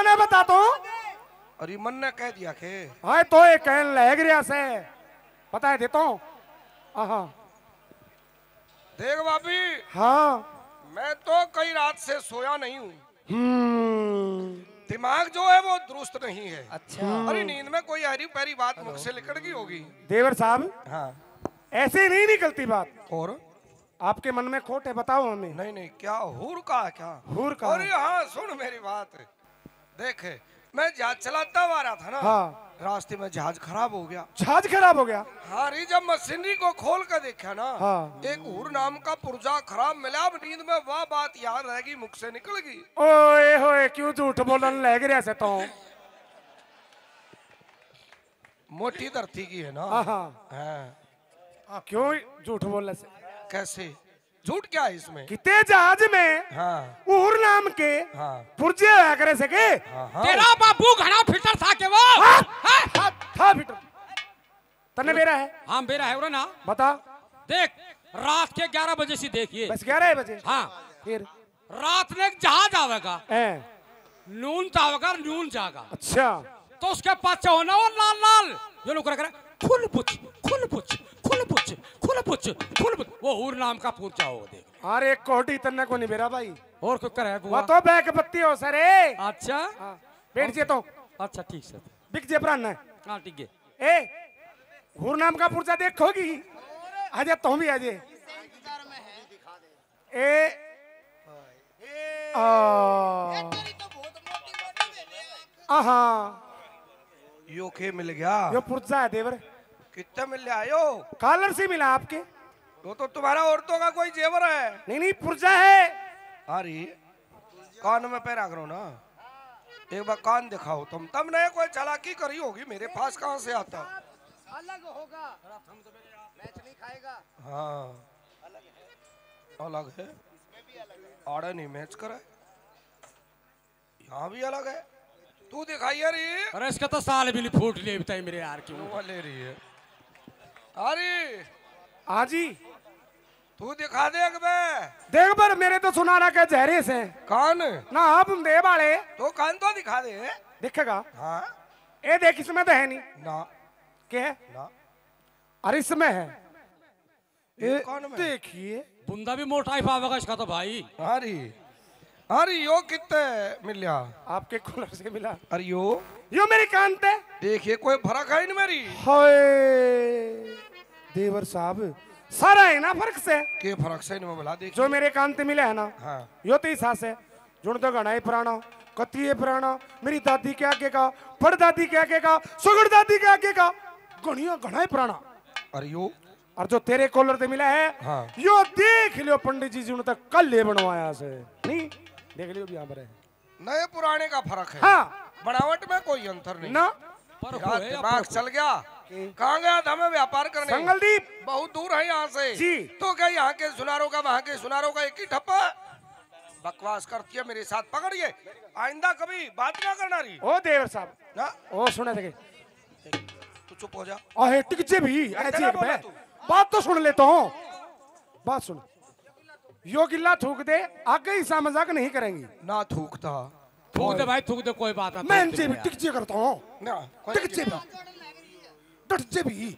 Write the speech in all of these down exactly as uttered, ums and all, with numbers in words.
मैंने बता तो। अरे मन ने कह दिया के। हाय तो ये कहन लग रहा से। पता है देता हूँ। आहा। देख भाभी। हाँ। मैं तो कई रात से सोया नहीं हूँ। हम्म। दिमाग जो है वो दुरुस्त नहीं है। अच्छा। अरे नींद में कोई हरी परी बात मुख से निकल गई होगी। देवर साहब। हाँ। ऐसे नहीं निकलती बात। और? आपके मन में खोट है, बताओ हमें। नहीं, नहीं, क्या हूर का है क्या? हूर का अरे है। हाँ, सुन मेरी बात। देख, मैं जहाज चलाता हुआ रहा था ना। हाँ। रास्ते में जहाज खराब हो गया। जहाज खराब हो गया? हाँ रे, जब मशीनरी को खोल कर देखा ना, हाँ। एक हूर नाम का पुर्जा खराब मिला। अब नींद में वह बात याद रहेगी, मुख से निकल गई। ओए होए, क्यों झूठ बोलन लग रहा से तो? मोटी धरती की है ना। हाँ, हाँ। हाँ। आ, क्यों झूठ बोल से? कैसे? झूठ क्या है इसमें? किते जहाज में हाँ। हूर नाम के हाँ। पुर्जे होया करे सके? हाँ, हाँ। तेरा बाबू घना फिटर था के वो? हाँ। हाँ। था, था फिटर। तन्ने बेरा है? हाँ, बेरा है, उरे ना। बता। देख, रात के ग्यारह बजे से देखिए। बस ग्यारह बजे? हाँ। फिर? रात ने एक जहाज आवेगा। हैं। नून तो आवेगा, नून जाएगा। अच्छा। तो उसके पाछे होना वो लाल लाल, ये लोग करे, खुल बुच, खुल बुच, खुल बुच, खुल बुच, खुल बुच। वो हूर नाम का पूछा हो, देख। अरे कोटी तन्ने को नहीं बेरा भाई। और कोई करे बुआ? वो तो बैक पत्ती हो सरे। अच्छा। हाँ। बैठ जे तो। अच्छा, ठीक से। बिक जे प्राण है। हाँ, ठीक है। ए, हूर नाम का पुर्जा देखोगी? आजा, तुम भी आजे। ए, आ, आहा। यो के मिल गया? यो पुर्जा है देवर। कितना मिल गया यो? कॉलर से मिला आपके। वो तो तुम्हारा औरतों का कोई जेवर है। नहीं, नहीं, पुर्जा है। अरे, कान में पैरा करो ना। एक बार कान दिखाओ तुम। तुमने कोई चालाकी करी होगी, मेरे पास कहाँ से आता? अलग होगा, मैच नहीं खाएगा। हाँ, अलग है। आड़े नहीं मैच करे, यहाँ भी अलग है। तू दिखाई यार ये। अरे इसका तो साल भी नहीं फूट लिए बताई मेरे यार, क्यों? नोवा ले रही है। अरे हाँ जी। तू दिखा दे एक बे। देख बर मेरे तो सुनाना के जहरे से। कान? ना आप दे वाले। तो कान तो दिखा दे। दिखेगा? हाँ। ए देख, इसमें तो है नहीं। ना। के है? ना। अरे इसमें है। ये ए, कान में? देखिए। बुंदा भी मोटा ही पावेगा इसका तो भाई। अरे, अरे यो कितने मिल्या? आपके कॉलर से मिला। अरे यो? यो मेरे कान ते। देखिए कोई फर्क है इनमें री। हाय देवर साहब, सारा है ना फर्क से। के फर्क से इनमें भला? देखिए। जो मेरे कान ते मिला है ना, हाँ। यो तो ही सास है। जुण तो घणा ही पुराना, कति ही पुराना, मेरी दादी के आगे का, परदादी के आगे का, सुगुर दादी के आगे का, घणिया घणा ही पुराना। अरे यो? और जो तेरे कॉलर ते मिला है, हाँ। यो देख लियो पंडित जी, जुण तक कल ले बनवाया से। नहीं, देख लियो भी यहाँ पर है। नए पुराने का फर्क है। हाँ। बनावट में कोई अंतर नहीं। ना। पर यार, होए दिमाग पर चल गया। हम्म। कहाँ गया था मैं व्यापार करने? संगलदीप। बहुत दूर है यहाँ से। जी। तो क्या यहाँ के सुनारों का, वहाँ के सुनारों का एक ही ठप्पा? बकवास करती है मेरे साथ, पकड़िए, आइंदा कभी बात ना करना री। ओ देवर साहब। ना। ओ सुना देखे। तू चुप हो जा। आहे टिक जे भी, नहीं, ऐसी तेरा एक बोला बे-, तू। बात तो सुन लेता हूँ। बात सुन। यो गिल्ला थूक दे, आगे ही सा मजाक नहीं करेंगी। ना थूकता। थूक दे भाई, थूक दे, कोई बात ना, मैं थूक दे इनसे भी यार। टिक जे करता हूँ। ना, कोई टिक जे भी। डट जे भी।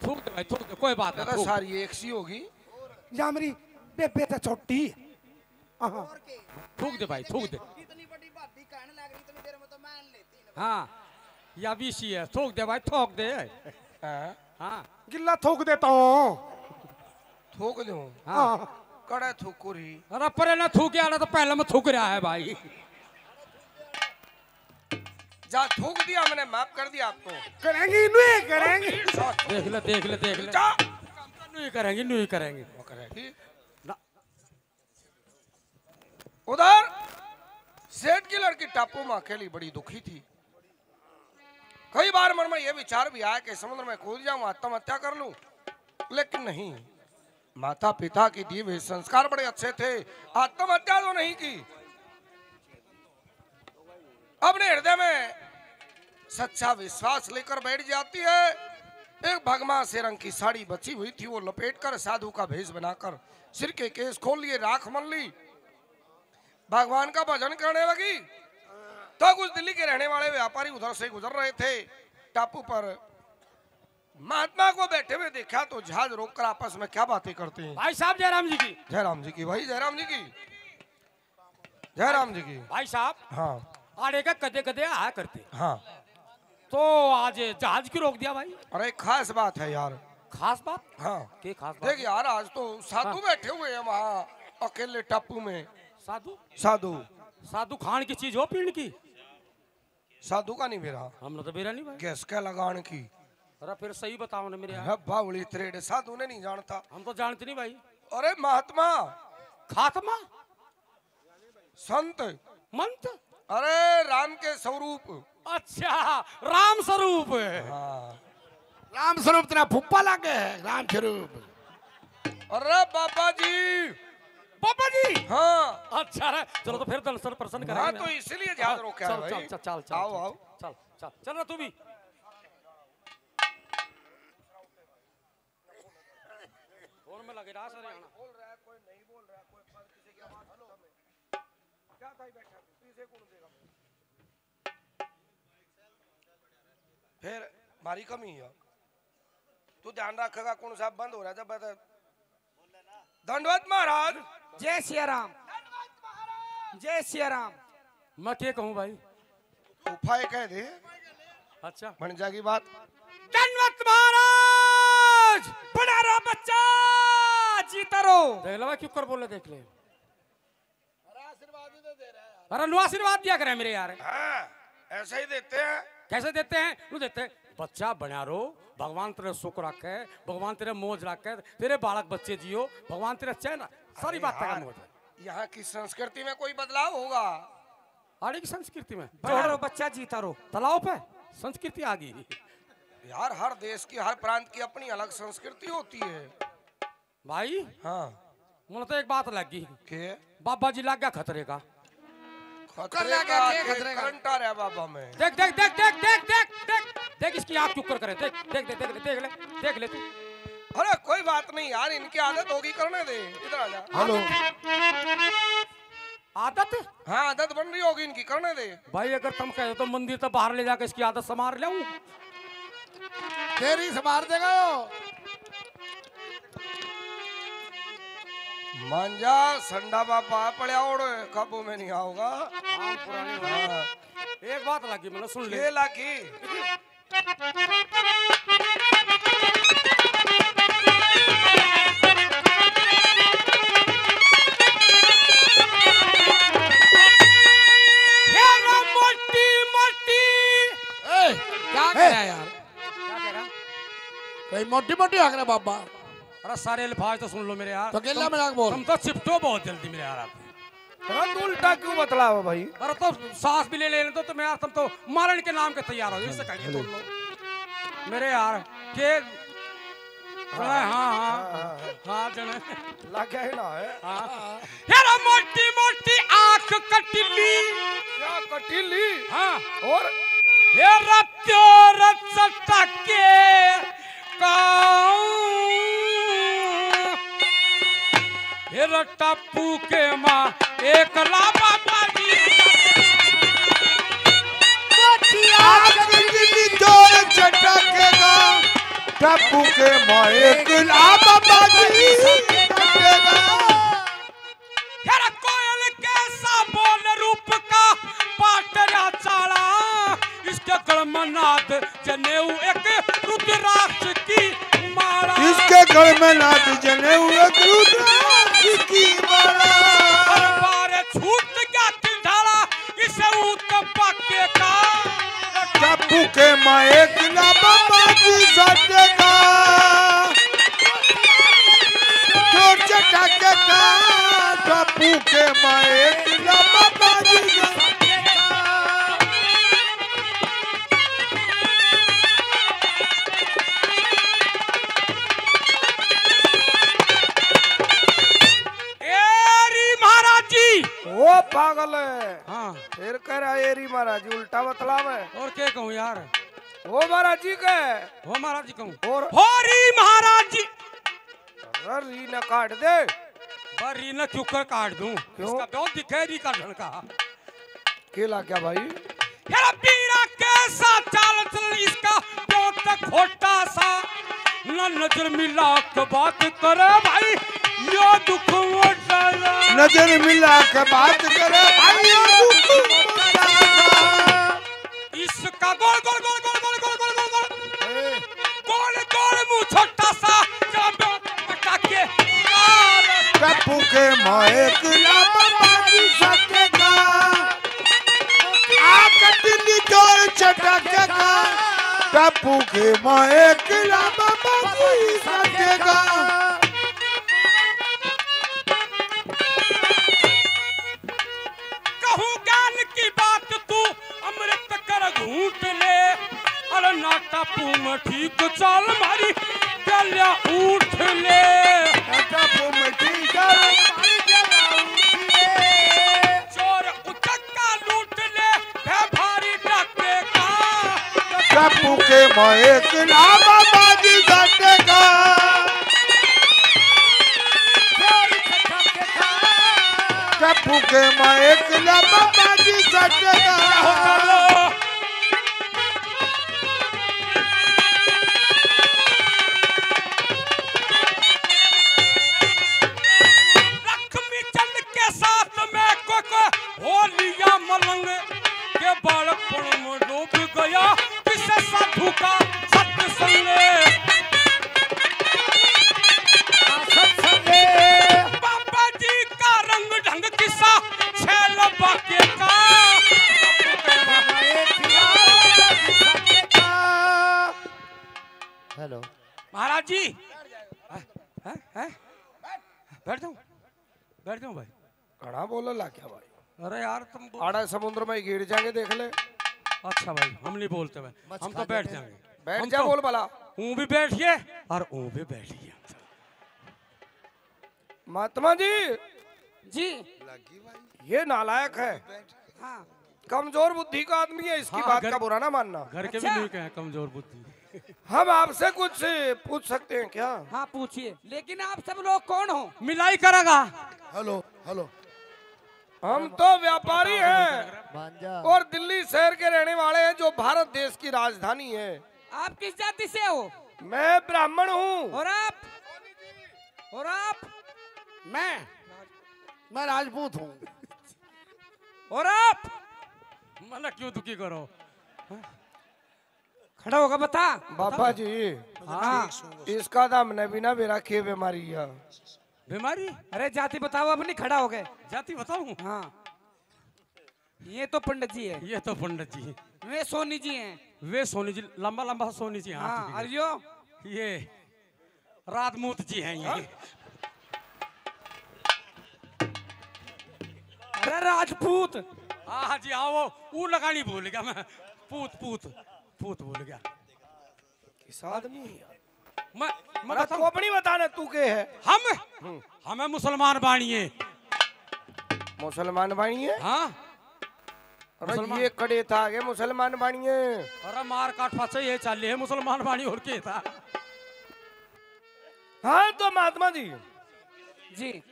थूक दे भाई, थूक दे, कोई बात ना, दादा, थूक। सारी एक सी होगी। या मेरी बेबे तो छोटी। हाँ। थूक दे भाई, थूक दे। इतनी बड़ी भाभी कहने लग रही, इतनी देर में तो मैं लेती ना। हाँ, या भी सी है, थूक दे भाई, थूक दे। हाँ। हाँ। गिल्ला थूक देता हूँ। थूक दूँ? हाँ। हाँ। कड़े थूकू रही। अरे परे ना थूक, आना तो पहले मैं थूक रहा है भाई। जा थूक दिया, मैंने माफ कर दिया आपको। करेंगी, नहीं करेंगी। देख ले, देख ले, देख ले। जा। नहीं करेंगी, नहीं करेंगी। वो करेंगी। ना। उधर सेठ की लड़की टापू में अकेली बड़ी दुखी थी। कई बार मन में यह विचार भी आया कि समुद्र में कूद जाऊं, आत्महत्या कर लूं, लेकिन नहीं, माता पिता की दिए हुए संस्कार बड़े अच्छे थे, आत्महत्या तो नहीं की। अपने हृदय में सच्चा विश्वास लेकर बैठ जाती है। एक भगमा से रंग की साड़ी बची हुई थी, वो लपेट कर साधु का भेष बनाकर सिर के केस खोल लिए, राख मल ली, भगवान का भजन करने लगी। तो कुछ दिल्ली के रहने वाले व्यापारी उधर से गुजर रहे थे। टापू पर महात्मा को बैठे हुए देखा तो जहाज रोककर आपस में क्या बातें करते हैं। भाई साहब, जयराम जी की। जयराम जी की भाई, जयराम जी की। जयराम जी की। भाई साहब, हाँ। आड़े का कदे कदे आया करते। हाँ। तो आज जहाज क्यों रोक दिया भाई? अरे, खास बात है यार। खास बात? हाँ। के खास बात देख है? यार, आज तो साधु हाँ। बैठे हुए हैं वहाँ अकेले टापू में। साधु? साधु। साधु खान की चीज हो, पीण की? साधु का नहीं बेरा। हमने तो बेरा नहीं भाई। गैस का लगान की। अरे फिर सही बताओ ना मेरे यार। है बावली त्रेड, साधु ने नहीं जानता। हम तो जानते नहीं भाई। अरे महात्मा। खात्मा? संत। मंत? अरे राम के स्वरूप। अच्छा, राम स्वरूप। हाँ। राम स्वरूप तेरा फुप्पा लागे है, राम स्वरूप। अरे बाबा जी। बाबा जी। हाँ। अच्छा रे, चलो तो फिर दर्शन प्रसन्न करेंगे हाँ, ना। तो इसलिए जहाज हाँ, रोका है चल, भाई। चल, चल, चल, चल, आओ, चल, आओ। चल, चल, चल ना तू भी। फोन में लगे रहा सारे आना। बोल रहा है, कोई नहीं बोल रहा, कोई बात किसी की आवाज खत्म है। क्या था ही बैठा तू, पीछे कौन देगा? फिर मारी कमी है। तू ध्यान रखेगा, कौन सा बंद हो रहा है जब बता। दंडवत महाराज। जय सिया राम। जय सिया राम। मैं के कहूँ भाई? उपाय कह दे। अच्छा। बन जाएगी बात। दंडवत महाराज। बना रहो बच्चा, जीता रहो। देख ले भाई, क्यों कर बोले, देख ले। अरे नु आशीर्वाद दिया करे मेरे यार। हाँ, ऐसे ही देते हैं। कैसे देते हैं? नु देते हैं, बच्चा बना रहो, भगवान तेरे सुख रखे, भगवान तेरे मौज रखे, तेरे बालक बच्चे जियो, भगवान तेरे चैन, सारी अरे बात का यार, मौज है। यहाँ की संस्कृति में कोई बदलाव होगा? आड़े की संस्कृति में? बना रहो बच्चा, जीता रहो। तालाब पे संस्कृति आ गई। यार, हर देश की, हर प्रांत की अपनी अलग संस्कृति होती है। भाई, हाँ। मुझे तो एक बात लग गई। के? बाबा जी लग गया खतरे का। खतरे का के, खतरे का? करंट आ रहा है बाबा में। देख, देख, देख, देख, देख, देख, देख, देख इसकी आँख क्यों कर करे। देख, देख, देख, देख, देख ले, देख ले तू। अरे कोई बात नहीं यार, इनकी आदत होगी, करने दे। इधर आ जा। हेलो। आदत? हाँ, आदत बन रही होगी इनकी, करने दे। भाई, अगर तुम कह दो तो मंदिर तो बाहर ले जाके इसकी आदत संभाल ले। तेरी संभाल देगा यो। मांजा संडा बाबा पड़या ओड़, काबू में नहीं आओगा। हाँ, पुरानी बात। हाँ। एक बात लागी, मतलब, सुन ले। ये लागी। मोटी मोटी। ए, क्या कह रहा है यार? क्या कह रहा? कहीं मोटी मोटी हक रहा बाबा। अरे सारे अल्फाज तो सुन लो मेरे यार। तो गेला तुम, मजाक बोल। तुम तो चिपटो बहुत जल्दी मेरे यार आप। अरे तू उल्टा क्यों बतलावे भाई? अरे तो सांस भी ले लेने दो, तो मैं यार, तुम तो मारन के नाम के तैयार हो, इससे कहिए तुम लोग। मेरे यार, के हाँ, हाँ, हाँ, हाँ, हाँ, हाँ। हाँ, जने। लगे ही ना है। हाँ। यार मोटी मोटी आँख कटिली। क्या कटिली? हाँ। और? यार प्योर चटके का। हे रे टापू के माँ एकला बाबा जी। आँख बिजली जोर चटकेगा, टापू के माँ एकला बाबा जी चटकेगा। हे रे कोयल कैसा बोल रूप का पाटरा चाला, इसके गल में नाद जनेऊ एक रुद्राक्ष की माला। इसके गल में नाद जनेऊ एक रुद्राक्ष की माला। अरे बारे छूट गया तिलठाला, इसे ऊत पाके का। टापू के माँ एकला बाबा जी सटेगा। जोर चटकेगा, टापू के माँ एकला बाबा जी सटेगा। एरी महाराज जी। ओ पागल है। हाँ। फिर कह रहा एरी महाराज जी, उल्टा बतलावे। और के कहूँ यार? ओ महाराज जी के। हो महाराज जी कहूँ। और? हो री महाराज जी। अरे री ना काट दे। बा री ना क्यों कर काट दूं? क्यों? इसका बहुत दिखे री काटन का। के लाग गया भाई? फिर पीरा कैसा चाल चल इसका, बहुत खोटा सा। ना नजर मिला के बात करे भाई, यो दुख मोटा सा। नजर मिला के बात करे भाई, यो दुख मोटा सा। इसका गोल गोल गोल गोल गोल गोल गोल गोल गोल, ए। गोल गोल मुंह छोटा सा, जब काके। टप्पू के माँ एक लाभ बाजी सकेगा। आकट निचोड़ चटकेगा। टप्पू के माँ एक लाभ बाजी सकेगा। कहूँ ज्ञान की बात तू अमृत कर घूट ले। अरे ना टापू में ठीक चाल मारी, गल्या उठ ले। ना टापू में ठीक चाल मारी, गल्या उठ ले। चोर उचक्का लूट ले, है भारी डाके का। टापू के माँ एक लाभ बाजी सकेगा। टप्पू के माँ एक लाभ बाजी सकेगा। लक्ष्मी चंद के साथ में कोई कोई होलिया मलंग के बालपन में डूब गया किसे साधु का सत्संग। हाँ, सत्संग। बाबा जी का रंग ढंग किसा छैल बाके का। हेलो। महाराज जी। हैं? हैं? बैठ जाऊं? बैठ जाऊं भाई? घणा बोलने लग गया भाई। अरे यार, तुम बोल- आड़ा समुद्र में गिर जाके देख ले। अच्छा भाई, हम नहीं बोलते भाई, बस हम तो खा बैठ जाते हैं। जाएंगे। बैठ हम जा, तो बोल भला। ऊं भी बैठ गए और ऊं भी बैठ गए। महात्मा जी, जी। ये नालायक है। हाँ। कमजोर बुद्धि का आदमी है, इसकी हाँ, बात घर, का बुरा ना मानना। घर के भी अच्छा। नहीं कहे कमजोर बुद्धि। हम आपसे कुछ पूछ सकते हैं क्या? हाँ, पूछिए। लेकिन आप सब लोग कौन हो? मिलाई करेगा। Hello, hello. हम तो व्यापारी हैं भांजा। और दिल्ली शहर के रहने वाले हैं, जो भारत देश की राजधानी है। आप किस जाति से हो? मैं ब्राह्मण हूँ। और आप? और आप? मैं, मैं राजपूत हूँ। और आप? मना क्यों दुखी करो? खड़ा होगा बता। बाबा जी, हाँ। इसका तो हमने भी ना बेरा के बीमारी है। बीमारी? अरे जाति बताओ अपनी, खड़ा हो गए। जाति बताऊं? हाँ। ये तो पंडित जी है। ये तो पंडित जी। वे सोनी जी हैं। वे सोनी जी, लंबा लंबा सोनी जी, हाँ, हाँ, ठीक है। और यो? ये राजपूत जी हैं ये। हाँ? अरे राजपूत। हाँ जी, हाँ, वो ऊ लगानी भूल गया मैं। पूत, पूत, पूत भूल गया। किस आदमी? मैं, मैं अरे बताऊं? तू अपनी बता ना, तू के है? हम? हम्म। हमें मुसलमान बाणिए। मुसलमान बाणिए? हाँ। अरे मुसलमान। ये कड़े था आगे मुसलमान बाणिए। अरे मार काट पाछे ये चाले है मुसलमान बाणी, और के था? हाँ तो महात्मा जी। जी।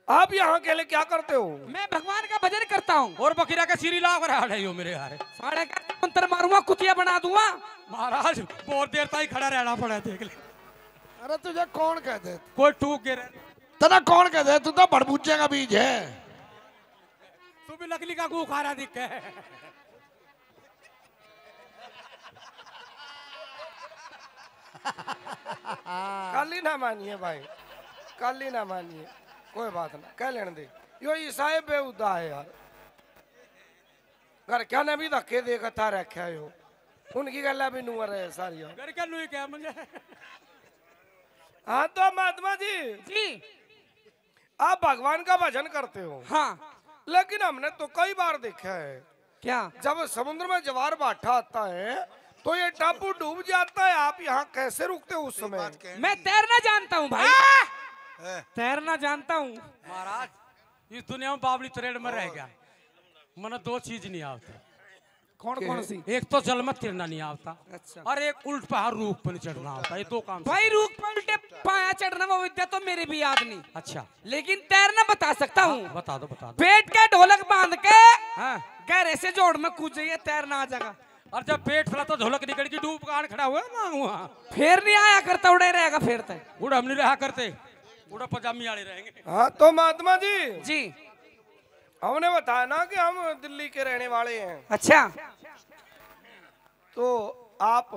आप यहाँ अकेले क्या करते हो? मैं भगवान का भजन करता हूँ। और बकरा के सीरी लाग रहा है यो मेरे यार। साढ़े का मंत्र मारूंगा, कुतिया बना दूंगा। महाराज, बहुत देर तक खड़ा रहना पड़ा, देख ले। अरे तुझे कौन कह दे? कोई टूक गिरे। तेरा कौन कह दे? तू तो बड़बूचे का बीज है। तू भी लकली का गू खा रहा दिखे। कल ही ना मानिए भाई, कल ही ना मानिए, कोई बात ना, कह लेने दे। यो ईसाई बेहुदा है यार, घर क्या ने भी धक्के दे कथा रखा है यो, उनकी गल्ला भी नूर है सारी। घर क्या नूर क्या मुझे? हाँ तो महात्मा जी, जी। आप भगवान का भजन करते हो। हाँ। लेकिन हमने तो कई बार देखा है। क्या? जब समुद्र में ज्वार भाटा आता है तो ये टापू डूब जाता है, आप यहाँ कैसे रुकते हो उस समय? मैं तैरना जानता हूँ भाई। हैं? तैरना जानता हूँ। महाराज, इस दुनिया में बावली तरेड़ में रह गया, मने दो चीज नहीं आवती। कौन के? कौन सी? एक तो जल में तैरना नहीं आवता, अच्छा। और एक उल्ट पहाड़ रूख पर चढ़ना आवता। ये दो काम भाई, सीखो। रूख पर उल्टे पाया चढ़ना, वो विद्या तो मेरे भी याद नहीं। अच्छा। लेकिन तैरना बता सकता हूँ। हाँ, बता दो, बता दो। पेट का ढोलक बांध के हाँ। कह रहे से जोड़ में कूद जाइए, तैरना आ जाएगा। और जब पेट फैला तो झोलक निकल की डूब कान खड़ा हुआ ना हुआ। फिर नहीं आया करता, उड़े रहेगा फिर तक। उड़ हम नहीं रहा करते, उड़ा पजामी वाले रहेंगे। हाँ, तो महात्मा जी, जी। हमने बताया ना कि हम दिल्ली के रहने वाले हैं। अच्छा। तो आप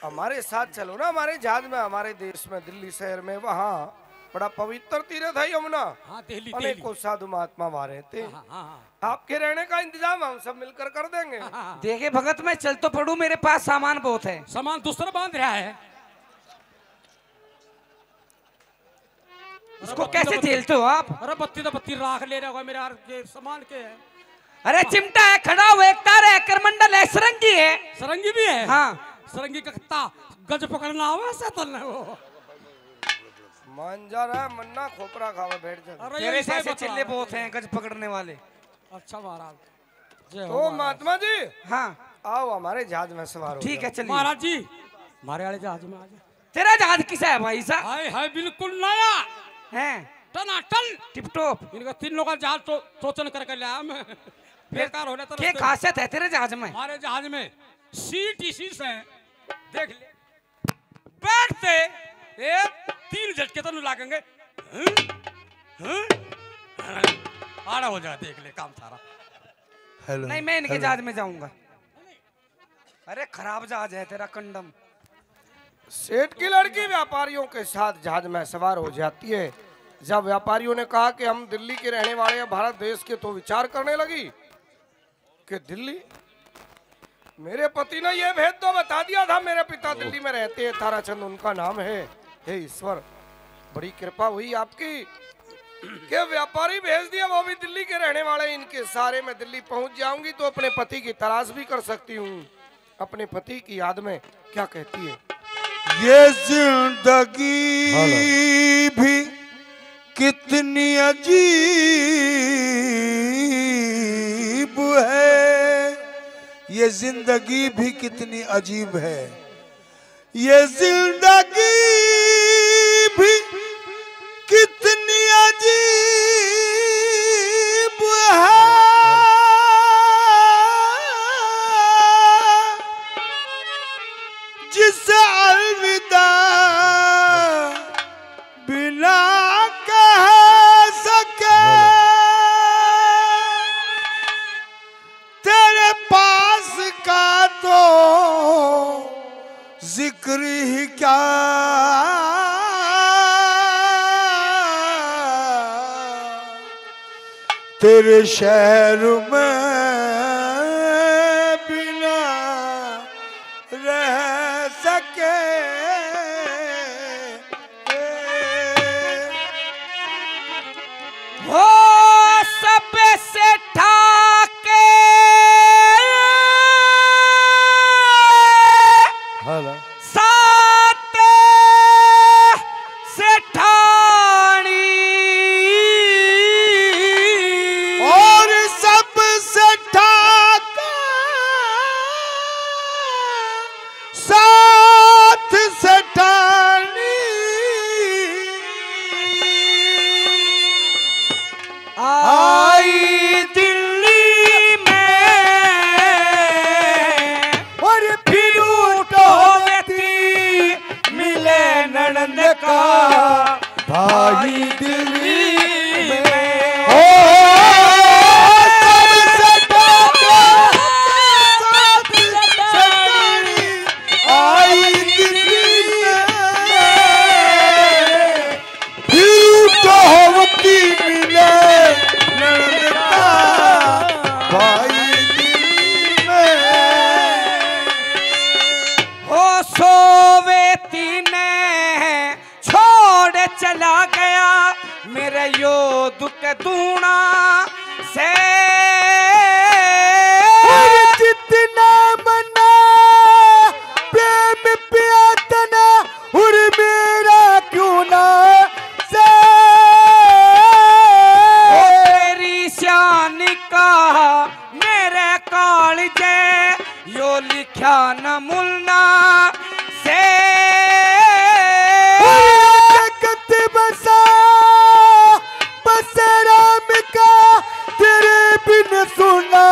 हमारे साथ चलो ना, हमारे जहाज में, हमारे देश में, दिल्ली शहर में, वहाँ बड़ा पवित्र तीर्थ है यमुना। हाँ, दिल्ली, अनेकों दिल्ली। साधु महात्मा वहाँ रहते हैं। हाँ, हाँ, हाँ। आपके रहने का इंतजाम हम सब मिलकर कर देंगे। हाँ, हाँ, हाँ। देखे भगत, मैं चल तो पड़ू, मेरे पास सामान बहुत है। सामान दूसरा बांध रहा है। इसको अरे बत्ती कैसे तो बत्ती। झेलते हो आप? अरे बत्ती तो बत्ती राख ले रहा होगा मेरे यार, ये सामान के है? अरे चिमटा है, खड़ा हुआ एक तार है, करमंडल है, सरंगी है। सरंगी भी है? हाँ। सरंगी का कत्ता गज पकड़ना आवे से तन्ने वो। मान जा रहा है, मन्ना खोपरा खावे बैठ जा। अरे तेरे ये जैसे बता चिल्ले रहा है। बहुत हैं गज पकड़ने वाले। अच्छा महाराज। जय हो तो महाराज। महात्मा जी, हाँ। आओ हमारे जहाज में सवार हो ठीक है, जाओ। चलिए। महाराज जी, हमारे वाले जहाज में आ जाओ। तेरा जहाज किसा है भाई साहब? हाय हाय, बिल्कुल नया। हैं? टनाटन। Tip top. इनका तीन लोग का जहाज तो टोचन करके लाया मैं। फिर बेकार होने तो के रस्ते में। खासियत है तेरे जहाज में? हमारे जहाज में सीट इसी से, देख ले, बैठते ए तीन झटके तो लागेंगे। हं? हं? आड़ा हो जाए, देख ले काम थारा। हेलो। नहीं, मैं इनके हेलो। जहाज में जाऊंगा। अरे खराब जहाज है तेरा कंडम। सेठ की लड़की व्यापारियों के साथ जहाज में सवार हो जाती है। जब व्यापारियों ने कहा कि हम दिल्ली के रहने वाले हैं, भारत देश के, तो विचार करने लगी कि दिल्ली, मेरे पति ने यह भेद तो बता दिया था, मेरे पिता दिल्ली में रहते हैं, ताराचंद उनका नाम है। हे ईश्वर, बड़ी कृपा हुई आपकी कि व्यापारी भेज दिया, वो भी दिल्ली के रहने वाले। इनके सारे मैं दिल्ली पहुंच जाऊंगी तो अपने पति की तलाश भी कर सकती हूँ। अपने पति की याद में क्या कहती है? ये जिंदगी भी कितनी अजीब है, ये जिंदगी भी कितनी अजीब है, ये जिंदगी भी कितनी अजीब है, जिसे अलविदा बिना कह सके। तेरे पास का तो जिक्र ही क्या, तेरे शहर में बिना रह सके। हो सबसे ठाके हेलो। साथ सेठानी। और सबसे ठाके साथ सेठानी। आई दिल्ली में और फिर टोलती मिले ननंद का भाई दिल्ली में। ओ, सबसे ठाके साथ सेठानी आई दिल्ली में। फिर टोलती मिले ननंद का भाई दिल्ली में। ओ सोवेती ने छोड़ चला गया मेरे यो दुख दूना से। और जितना मना प्रेम प्यातना और मेरा क्यों ना से। ओ तेरी शान का मेरे कालजे यो लिख्या न मुलना से। जगत बसा बस राम का तेरे बिन सुना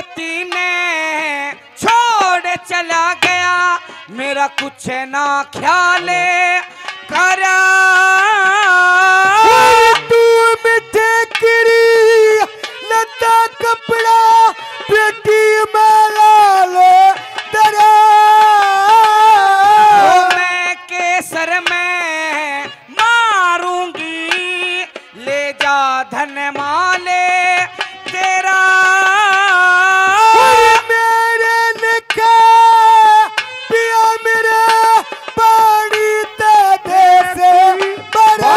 तीने छोड़ चला गया, मेरा कुछ ना ख्याल करा। तू मिठे किरी लता कपड़ा, पेटी में लाल दरा। ओ मैं केसर में मारूंगी, ले जा धन माले तेरा। मेरे ने कहा, पिया मेरे, पानी ते दे से बड़ा।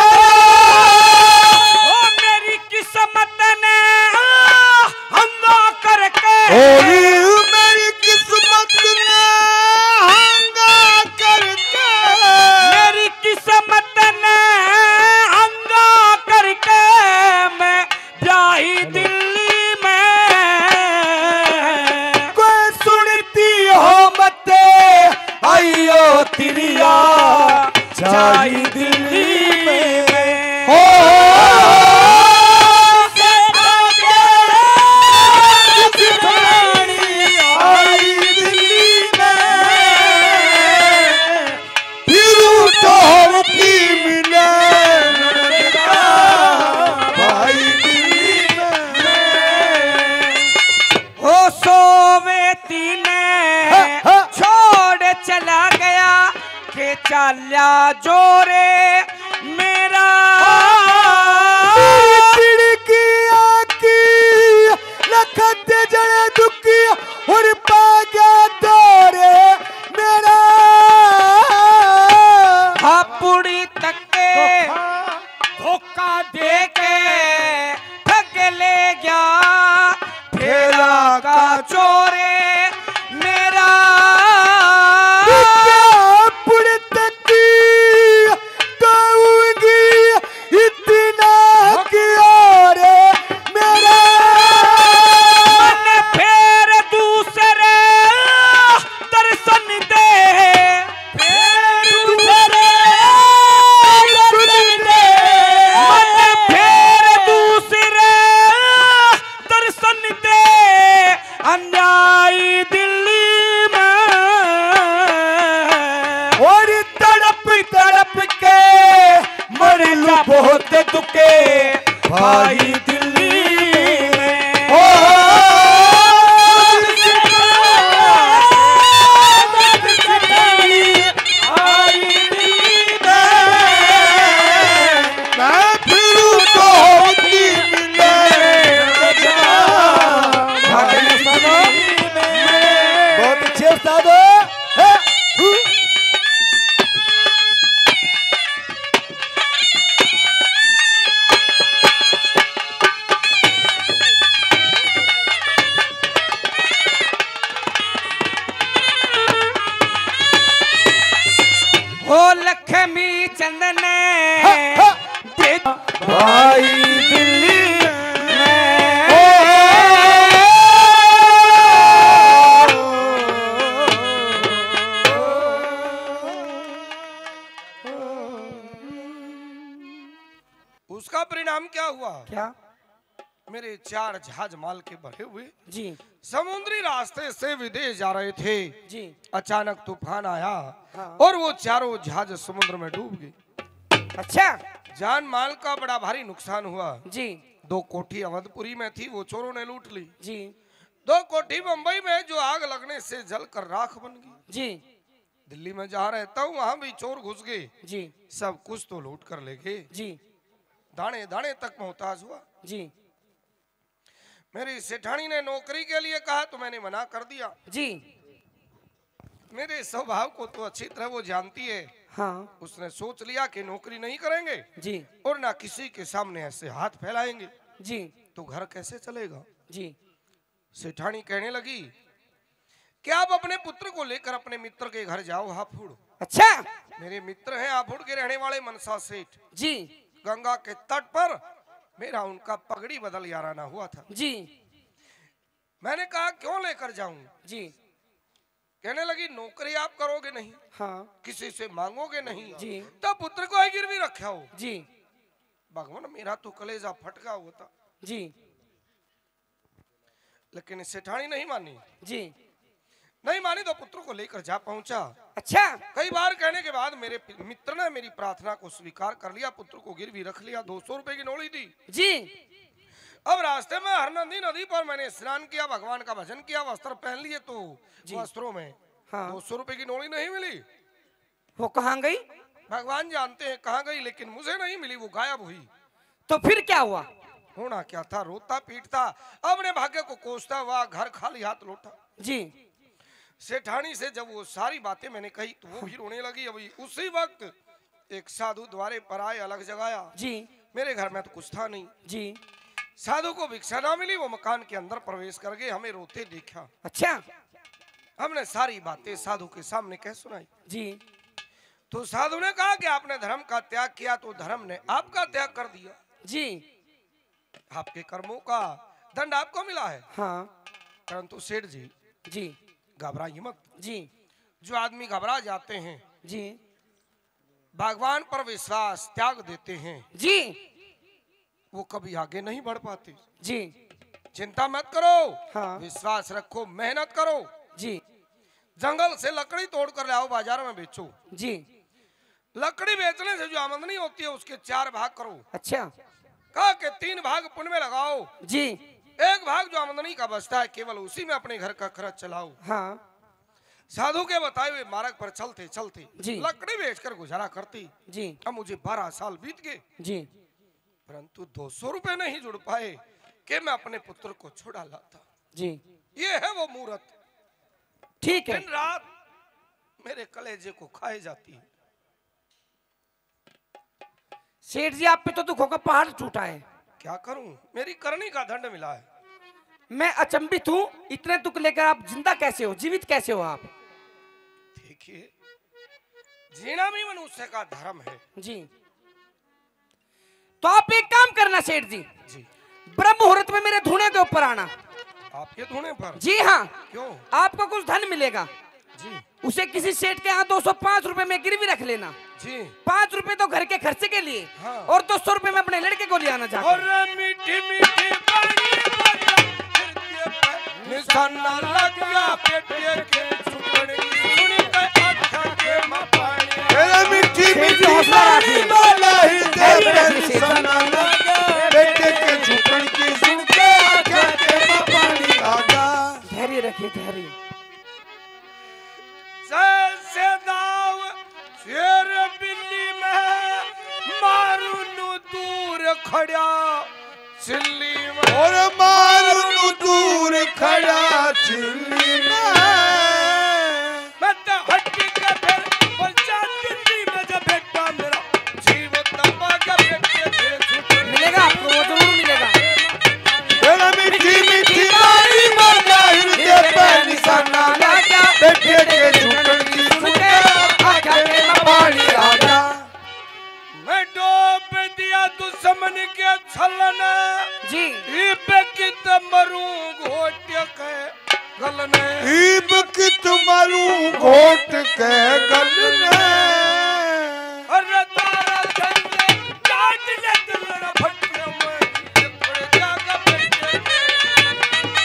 ओ मेरी किस्मत ने हंगा करके, ओ मेरी किस्मत ने हंगा करके, मेरी किस्मत ने हंगा करके मैं ब्याही दिल्ली में। कोई सुनती हो मत आइयो तिरिया, जाई दिल्ली में। हो आई दिल्ली में। फिरू तो होती मिले भाई दिल्ली में। ओ सोवेती ने हाँ, हाँ। छोड़ चला गया, के चाल्या जोरे मेरा। चिड़की आकी लखत जड़ दुखी और पाग्या दौरे मेरा। हापुड़ी तक के धोखा दे के ठग ले गया, ठेला का चोरे मेरा। हापुड़ तक गाऊंगी इतना कि और मेरा। मन फेर दूसरे दर्शन दे, फेर दूसरे दर्शन दे। मन फेर दूसरे दर्शन दे, अन्यायी दिल्ली में। और तड़प तड़प के मर लू बहुत दुखे भाई दिल्ली में। ओ, आई दिल्ली में। मैं फिरूं तो होती मिले। बहुत अच्छे उस्ताद हो। हे, हु। ओ लक्ष्मी चंद ने हाँ, हाँ। दे भाई दिल्ली में। उसका परिणाम क्या हुआ? क्या? मेरे चार जहाज माल के भरे हुए जी। समुद्री रास्ते से विदेश जा रहे थे। जी। अचानक तूफान आया हाँ। और वो चारों जहाज समुद्र में डूब गए। अच्छा। जान माल का बड़ा भारी नुकसान हुआ। जी। दो कोठी अवधपुरी में थी, वो चोरों ने लूट ली। जी। दो कोठी बम्बई में, जो आग लगने से जल कर राख बन गई। जी। दिल्ली में जहाँ रहता हूँ, वहाँ भी चोर घुस गए। जी। सब कुछ तो लूट कर ले गए। जी। दाने दाने तक मोहताज हुआ। जी। मेरी सेठानी ने नौकरी के लिए कहा तो मैंने मना कर दिया। जी। मेरे स्वभाव को तो अच्छी तरह वो जानती है। हाँ। उसने सोच लिया कि नौकरी नहीं करेंगे जी। और ना किसी के सामने ऐसे हाथ फैलाएंगे। जी। तो घर कैसे चलेगा? जी। सेठानी कहने लगी कि आप अपने पुत्र को लेकर अपने मित्र के घर जाओ हापुड़। अच्छा। मेरे मित्र हैं हापुड़ के रहने वाले मनसा सेठ। जी। गंगा के तट पर मेरा उनका पगड़ी बदल याराना हुआ था। जी। मैंने कहा, "क्यों लेकर जाऊं?" जी। कहने लगी, "नौकरी आप करोगे नहीं, हाँ। किसी से मांगोगे नहीं, जी। तो पुत्र को ही गिरवी रखा हो।" जी। भगवान, मेरा तो कलेजा फटका होता। जी। लेकिन सेठानी नहीं मानी। जी। नहीं मानी तो पुत्र को लेकर जा पहुंचा। अच्छा। कई बार कहने के बाद मेरे पि-, मित्र ने मेरी प्रार्थना को स्वीकार कर लिया, पुत्र को गिरवी रख लिया, दो सौ रुपए की नोली दी। जी। अब रास्ते में हरनंदी नदी पर मैंने स्नान किया, भगवान का भजन किया, वस्त्र पहन लिए तो जी। वस्त्रों में हाँ। दो सौ रुपए की नोली नहीं मिली। वो कहाँ गई? भगवान जानते हैं कहाँ गई, लेकिन मुझे नहीं मिली, वो गायब हुई। तो फिर क्या हुआ? होना क्या था, रोता पीटता, अपने भाग्य को कोसता हुआ घर खाली हाथ लौटा। जी। सेठानी से जब वो सारी बातें मैंने कही तो वो भी रोने लगी। अभी उसी वक्त एक साधु द्वारे पर आए, अलख जगाया। जी। मेरे घर में तो कुछ था नहीं। जी। साधु को भिक्षा ना मिली, वो मकान के अंदर प्रवेश कर गए, हमें रोते देखा। अच्छा। हमने सारी बातें साधु के सामने कह सुनाई। जी। तो साधु ने कहा कि आपने धर्म का त्याग किया तो धर्म ने आपका त्याग कर दिया। जी। आपके कर्मों का दंड आपको मिला है। हाँ। परंतु सेठ जी, जी। घबराइए मत। जी। जो आदमी घबरा जाते हैं, जी। भगवान पर विश्वास त्याग देते हैं, जी। वो कभी आगे नहीं बढ़ पाते। जी। चिंता मत करो, हाँ। विश्वास रखो, मेहनत करो। जी। जंगल से लकड़ी तोड़ कर ले आओ, बाजार में बेचो। जी। लकड़ी बेचने से जो आमदनी होती है, उसके चार भाग करो। अच्छा। कहा के तीन भाग पुण्य में लगाओ। जी। एक भाग जो आमदनी का बचता है, केवल उसी में अपने घर का खर्च चलाओ। हाँ। साधु के बताए हुए मार्ग पर चलते चलते जी। लकड़ी बेचकर गुजारा करती। जी। अब मुझे बारह साल बीत गए। जी। परंतु दो सौ रुपए नहीं जुड़ पाए कि मैं अपने पुत्र को छुड़ा लाता। जी। ये है वो मूरत। ठीक है। दिन रात मेरे कलेजे को खाए जाती है। सेठ जी, आप पे तो दुखों का पहाड़ टूटा है। क्या करूं, मेरी करनी का दंड मिला है। मैं अचंभित हूँ, इतने दुख लेकर आप जिंदा कैसे हो, जीवित कैसे हो आप? देखिए, जीना भी मनुष्य का धर्म है। जी। तो आप एक काम करना सेठ जी, जी। ब्रह्म मुहूर्त में मेरे धूणे के ऊपर आना। आपके धूणे पर? जी हाँ। क्यों? आपको कुछ धन मिलेगा। जी। उसे किसी सेठ के यहाँ दो सौ पाँच रुपए में गिरवी रख लेना। जी। पाँच रुपए तो घर के खर्चे के लिए हाँ। और दो सौ रुपए में अपने लड़के को ले आना जाकर। और मीठी मीठी बाणी बोला, हृदय पे निशाना लग गया, बेटे के छुपन की सुन के आँखों के में पानी। अरे मीठी सेठ जी, मीठी हौसला बाणी रखिए। बोला, हृदय धैर्य पे रखिए सेठ जी। निशाना लग गया, बेटे के छुपन की सुन के आँखों के में पानी आ गया। धैर्य रखिए, धैर्य। जैसे दाव शेर बिल्ली में, मारू नू दूर खड़ा चिल्ली में। और मारू नू दूर खड़ा चिल्ली में। मैं तो हट के फिर पंचायत दिल्ली में जब बेटा मेरा जीवन दबा के बेटे के छुट्टी मिलेगा आपको, वो जरूर मिलेगा। बड़ा मीठी मीठी बाणी बोला, हृदय पे निशाना लगा, बेटे के छुटन की सुन के आँखों के में पानी आ गया। मैं डोब दिया दुश्मन के छलन, जी। इब कित मरूं घोट के गल ने। इब कित मरूं घोट के गल ने। अरे तारा चंद काट ले दिल रे भटके में, लिपट जागा बेटे के।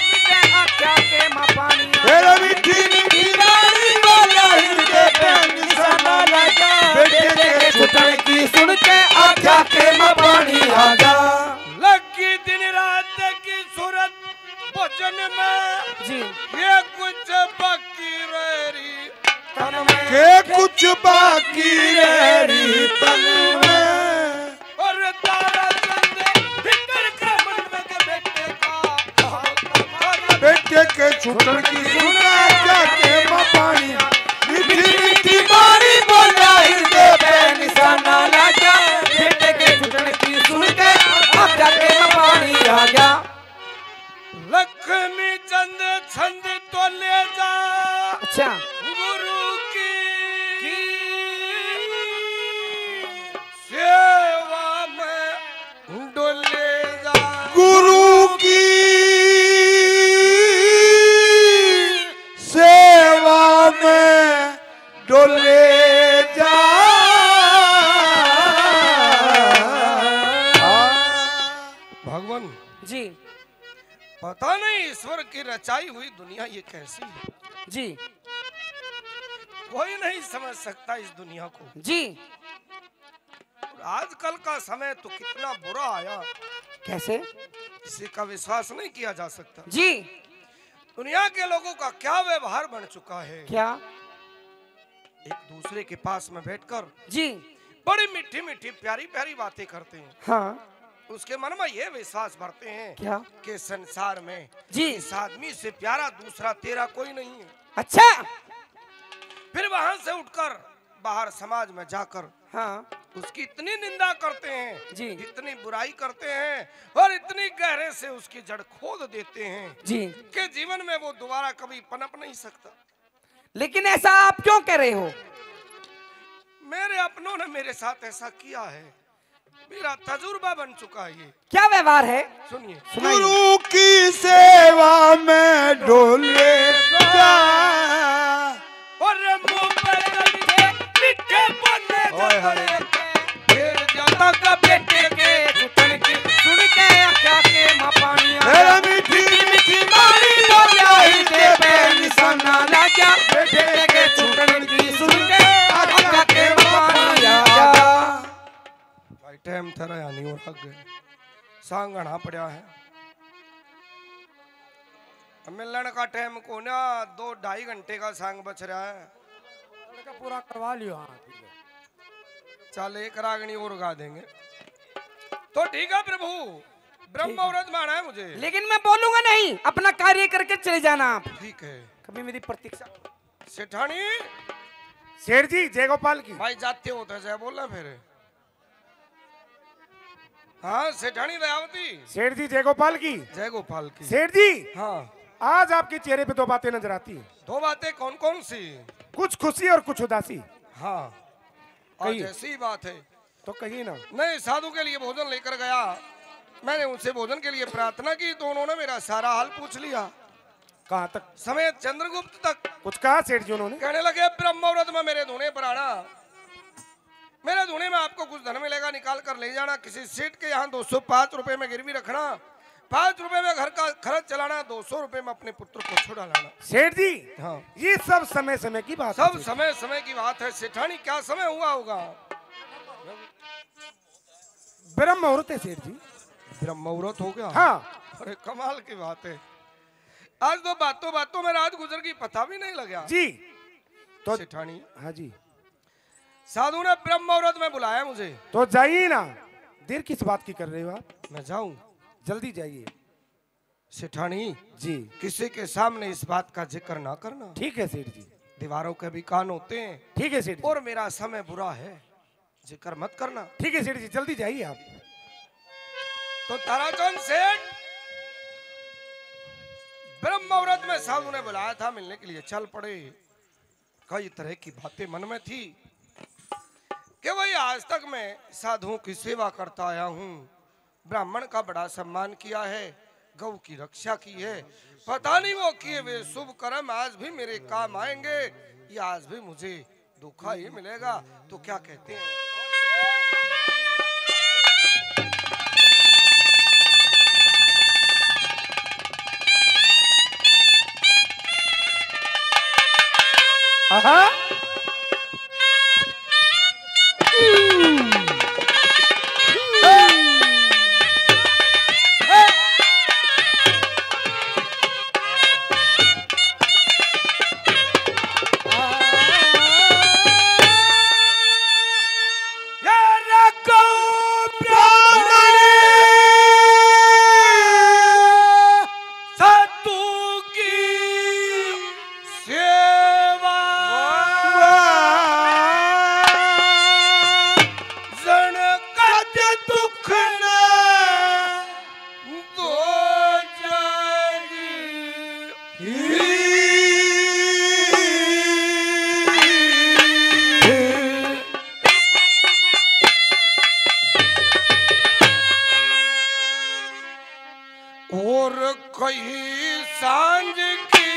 मिले आँखों के में पानी। तेरा मीठी मीठी बाणी बोला, हृदय पे निशाना लगा। बेटे के छुटन की सुन के आँखों के में पानी आ गया। लगी दिन रात की सूरत भजन में जी। ये कुछ बाकी रह रही तन में। ये कुछ बाकी रह रही तन में। और तारा चंद फिकर के मन में के बेटे का बेटे के छुटन की सुना क्या के माँ पानी। मीठी मीठी बाणी बोला हृदय पे निशाना लगा। बेटे के छुटन की सुन के आँखों के में पानी आ गया। लक्ष्मी चंद छंद तो ले जा। अच्छा। गुरु की सेवा में डोले जा। गुरु की सेवा में डोले जा। भगवान जी। पता नहीं इस ईश्वर की रचाई हुई दुनिया ये कैसी है? जी। कोई नहीं समझ सकता इस दुनिया को। जी। और आजकल का समय तो कितना बुरा आया। कैसे? किसी का विश्वास नहीं किया जा सकता। जी। दुनिया के लोगों का क्या व्यवहार बन चुका है। क्या? एक दूसरे के पास में बैठकर जी। बड़ी मीठी मीठी प्यारी प्यारी बातें करते हैं। हाँ। उसके मन में ये विश्वास भरते हैं क्या? कि संसार में जी। इस आदमी से प्यारा दूसरा तेरा कोई नहीं है। अच्छा। फिर वहां से उठकर बाहर समाज में जाकर हाँ। उसकी इतनी निंदा करते हैं जी। इतनी बुराई करते हैं और इतनी गहरे से उसकी जड़ खोद देते हैं जी। कि जीवन में वो दोबारा कभी पनप नहीं सकता। लेकिन ऐसा आप क्यों कह रहे हो? मेरे अपनों ने मेरे साथ ऐसा किया है, मेरा तजुर्बा बन चुका है ये। क्या व्यवहार है? सुनिए। सुनाइए। गुरु की सेवा में डोले जा। और मुंह पर मीठे बोले ओए होए। फिर जाता का बेटे के छूटन की सुन के आंखा के मां पानी आ गया। मीठी मीठी बाणी बोलिया, हिरदे पे निशाना लाग्या। बेटे के छूटन की सुन के आंखा के मां पानी आ गया। भाई, टाइम थारा यानी और लग गए, सांग घना पड़ा है। मिलन का टाइम को ना, दो ढाई घंटे का सांग बच रहा है। लड़का पूरा करवा लियो। हाँ, ठीक है। चल, एक रागनी और गा देंगे तो ठीक है प्रभु। ब्रह्म ठीक है। मुहूर्त में आना है मुझे। लेकिन मैं बोलूंगा नहीं, अपना कार्य करके चले जाना आप। ठीक है। कभी मेरी प्रतीक्षा। सेठानी। सेठ जी, जय गोपाल की। भाई, जाते हो तो जय बोलना फिर। हाँ, सेठानी दयावती। सेठ जी, जय गोपाल की। जय गोपाल की। सेठ जी, हाँ। आज आपके चेहरे पे दो बातें नजर आती हैं। दो बातें कौन कौन सी? कुछ खुशी और कुछ उदासी। हाँ, आज कहिए। ऐसी बात है। तो कहिए ना। नहीं, साधु के लिए भोजन लेकर गया, मैंने उनसे भोजन के लिए प्रार्थना की तो उन्होंने मेरा सारा हाल पूछ लिया। कहाँ तक? समेत चंद्रगुप्त तक। कुछ कहा सेठ जी उन्होंने? कहने लगे, ब्रह्म मुहूर्त में मेरे धूने पर आना, मेरे धूने में आपको कुछ धन मिलेगा, निकाल कर ले जाना, किसी सेठ के यहाँ दो सौ पाँच रुपए में गिरवी रखना, पाँच रुपए में घर का खर्च चलाना, दो सौ रुपए में अपने पुत्र को छुड़ा लाना। सेठ जी, हाँ। ये सब समय समय की बात है सब सेठ। समय समय की बात है सेठानी, क्या समय हुआ होगा? ब्रह्म मुहूर्त है सेठ जी। ब्रह्म मुहूर्त हो गया? हाँ। अरे, कमाल की बात है, आज तो बातों बातों में रात गुजर गई, पता भी नहीं लगा। जी। तो सेठानी। हाँ जी। साधु ने ब्रह्म मुहूर्त में बुलाया मुझे। तो जाइए ना, देर किस बात की कर रहे हो आप? मैं जाऊं? जल्दी जाइए। सेठानी, जी। किसी के सामने इस बात का जिक्र ना करना। ठीक है सेठ जी। दीवारों के भी कान होते हैं। ठीक है सेठ जी। और मेरा समय बुरा है, जिक्र मत करना। ठीक है सेठ जी, जल्दी जाइए आप। तो ताराचंद सेठ ब्रह्म मुहूर्त में साधु ने बुलाया था मिलने के लिए, चल पड़े। कई तरह की बातें मन में थी कि भाई, आज तक मैं साधुओं की सेवा करता आया हूँ, ब्राह्मण का बड़ा सम्मान किया है, गौ की रक्षा की है, पता नहीं वो किए हुए शुभ कर्म आज भी मेरे काम आएंगे या आज भी मुझे धोखा ही मिलेगा। तो क्या कहते हैं? आहा। साधु की सेवा। जन कद दुख न दो जागी। और कई सांझ की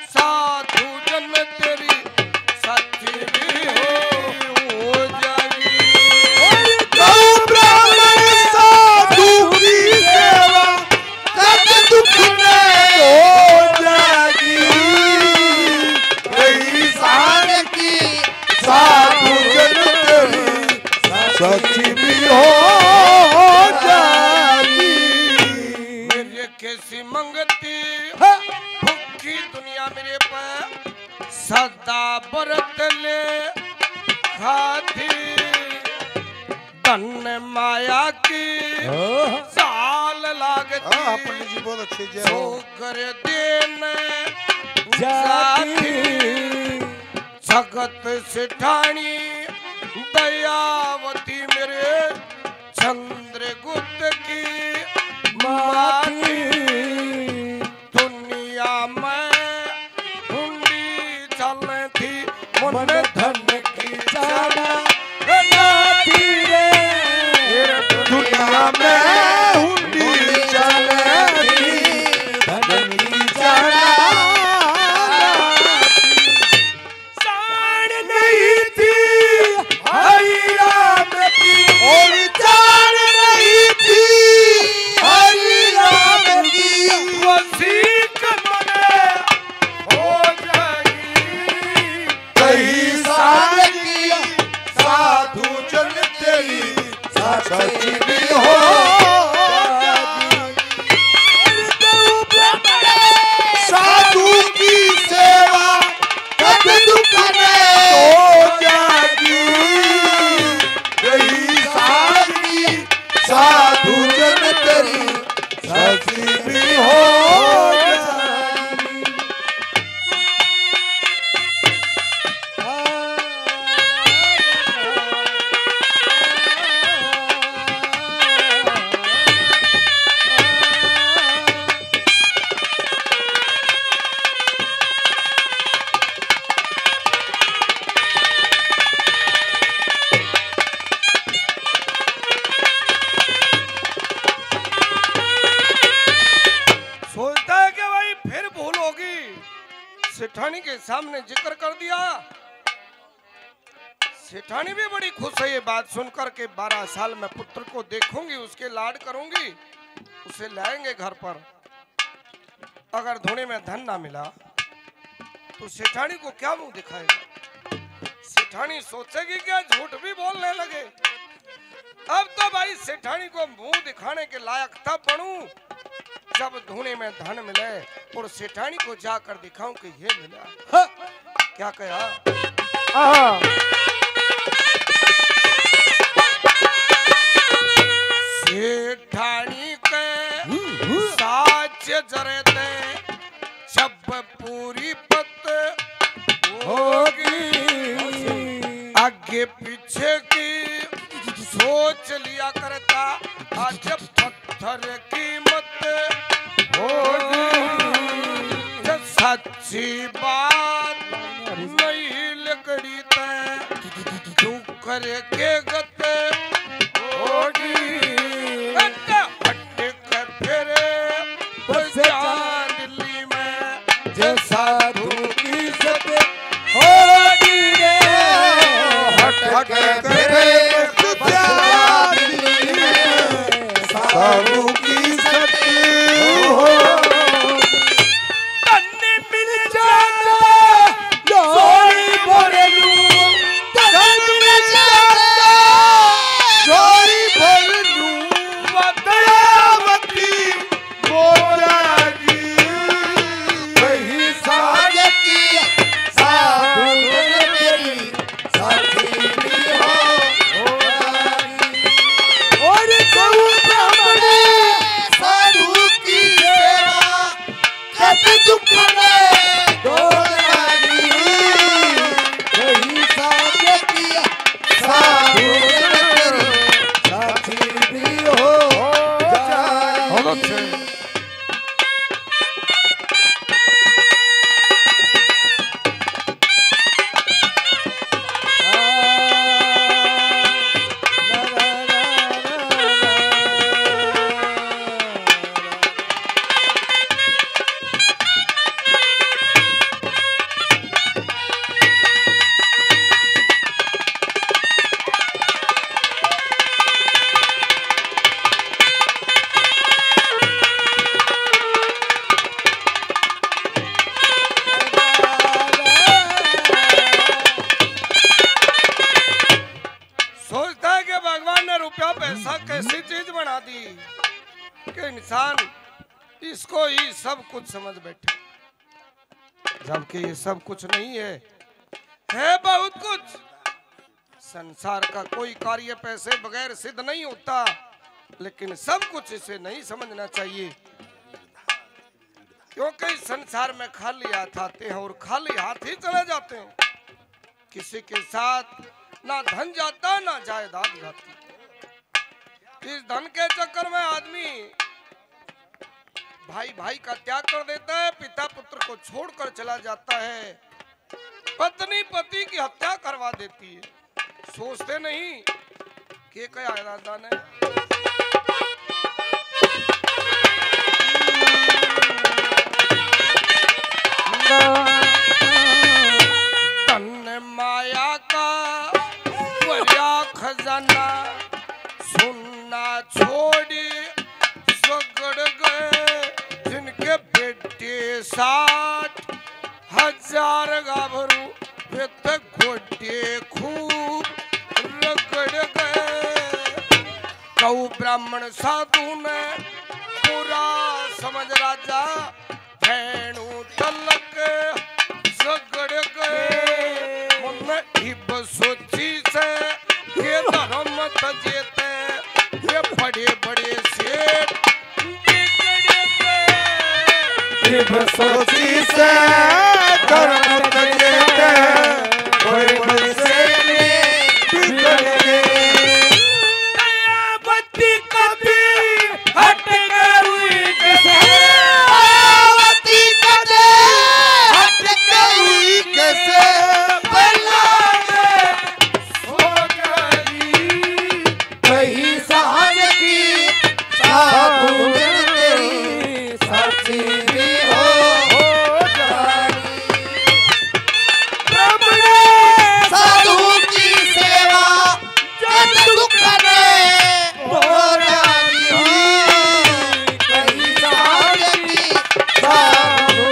साधु जन तेरी साथी भी हो, हो जावी। और गौ ब्राह्मण साधु की सेवा, कद दुख न दुनिया मेरे पे सदा बरत ले खाती, धन माया की ओह। चाल लागती। हाँ, पंडित जी बहुत अच्छे, जय हो। सो कर देन जाती। जाती। जगत सेठानी दयावती मेरे चंद्रगुप्त की माती। माती। दुनिया में हुंडी चलती, मन मन धन की चाला नाती रे। दुनिया में हुंडी चलती, धन की चाला नाती। चाल नहीं थी हरि राम की, और चाल नहीं थी हरि राम की। वसीक मने हो जाएगी। कई साल की साधु जन तेरी साक्षी भी हो जाएगी। साधु की सेवा कद दुख में हो जाएगी। कई साल की साधु जन तेरी साक्षी भी हो जाएगी। सोचता है कि भाई फिर भूल होगी, सेठानी के सामने जिक्र कर दिया। सेठानी भी बड़ी खुश है ये बात सुनकर के बारह साल में पुत्र को देखूंगी, उसके लाड करूंगी, उसे लाएंगे घर पर। अगर धुने में धन ना मिला तो सेठानी को क्या मुंह दिखाएगा? सेठानी सोचेगी क्या, झूठ भी बोलने लगे। अब तो भाई सेठानी को मुंह दिखाने के लायक तब बनूं जब धुने में धन मिले और सेठानी को जाकर दिखाऊं कि ये मिला। हाँ। क्या कहा? आहा। सेठानी के हम्म, हम्म। साच जरे ते जब पूरी पत होगी। होगी। आगे पीछे की सोच लिया करता, आज पत्थर की मत होगी। जब सच्ची बात नहीं लकड़ी ते, तू करे के गत होगी। हट के फिर बस चांदली में जे साधु की इज्जत होगी रे। हट के फिर बस चांदली में साधु की इज्जत हो। तन्ने मिल जाता जोड़ी भर लूं, तन्ने मिल जाता जोड़ी भर लूं, दयावती बोला जी। वही साज की साधु तेरी साथी भी हो। और गौ ब्राह्मण साधु की सेवा कद दुख में दो रानी, वही साथ किया साधु तेरी साथी भी हो जाएगी। बहुत अच्छे। सोचता है कि भगवान ने रुपया पैसा कैसी चीज बना दी कि इंसान इसको ही सब कुछ समझ बैठे। जबकि ये सब कुछ नहीं है, है बहुत कुछ। संसार का कोई कार्य पैसे बगैर सिद्ध नहीं होता, लेकिन सब कुछ इसे नहीं समझना चाहिए, क्योंकि इस संसार में खाली हाथ आते हैं और खाली हाथ ही चले जाते हैं। किसी के साथ ना धन जाता, ना जायदाद जाती। इस धन के चक्कर में आदमी भाई भाई का त्याग कर देता है, पिता पुत्र को छोड़कर चला जाता है, पत्नी पति की हत्या करवा देती है। सोचते नहीं कि क्या इरादा ने। धन माया का भरया खजाना, सुनना छोड़ी सगड़ गए। जिनके बेटे साठ हजार गाभरू, वे तो गोडे खूब रगड़ गए। कऊ ब्राह्मण साधु ने बुरा समझ राजा, भैणू तलक सगड़ गए। मन इब सोची से ये धर्म तजे ते, ये बड़े बड़े सेठ बिगड़ गए। इब सोची से धर्म तजे ते, बड़े बड़े सेठ बिगड़ गए। दयावती कभी हट के रुई कैसे? दयावती कभी हट के रुई कैसे? बल्ला में सो गई। कही सहज की साधु जन तेरी, सच्ची भी हो जानी। ब्राह्मण साधु की सेवा जन दुख ने भोरानी। कहीं साथ की साधु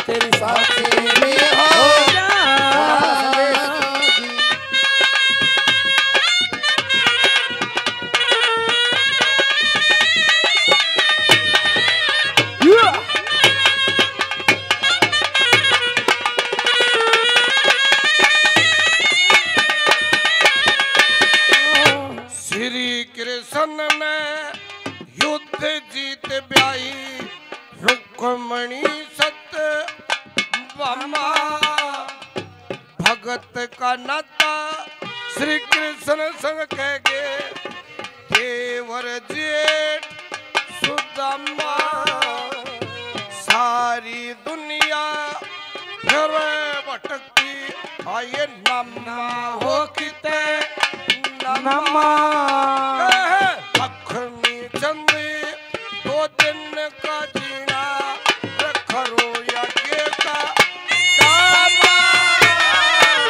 तेरी साथी भी हो जानी। श्री कृष्ण ने युद्ध जीत ब्याही रुक्मणी सत भामा। भगत का नाता श्री कृष्ण संग कह गए, देवर जेठ सुदामा। सारी दुनिया फिर भटकती, आए नामा हो किते नामा। नामा। कहे लक्ष्मी चंद दो दिन का जीना, रखरो या के का सामा।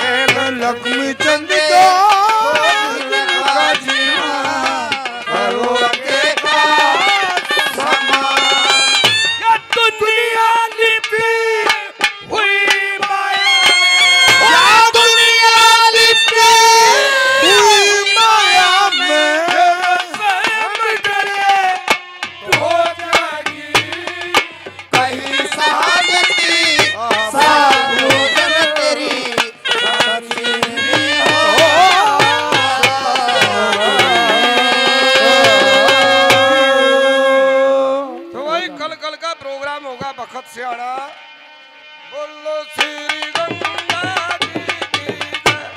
ए लक्ष्मी चंद दो दिन का जीना, करो के का सामा। या दुनिया लिपी हुई माया में। या दुनिया लिपटी हुई माया में। कहीं साथ की साधु जन तेरी साथी हो। तो भाई, कल कल का प्रोग्राम होगा बखत से आना। बोलो श्री गंगा जी की जय।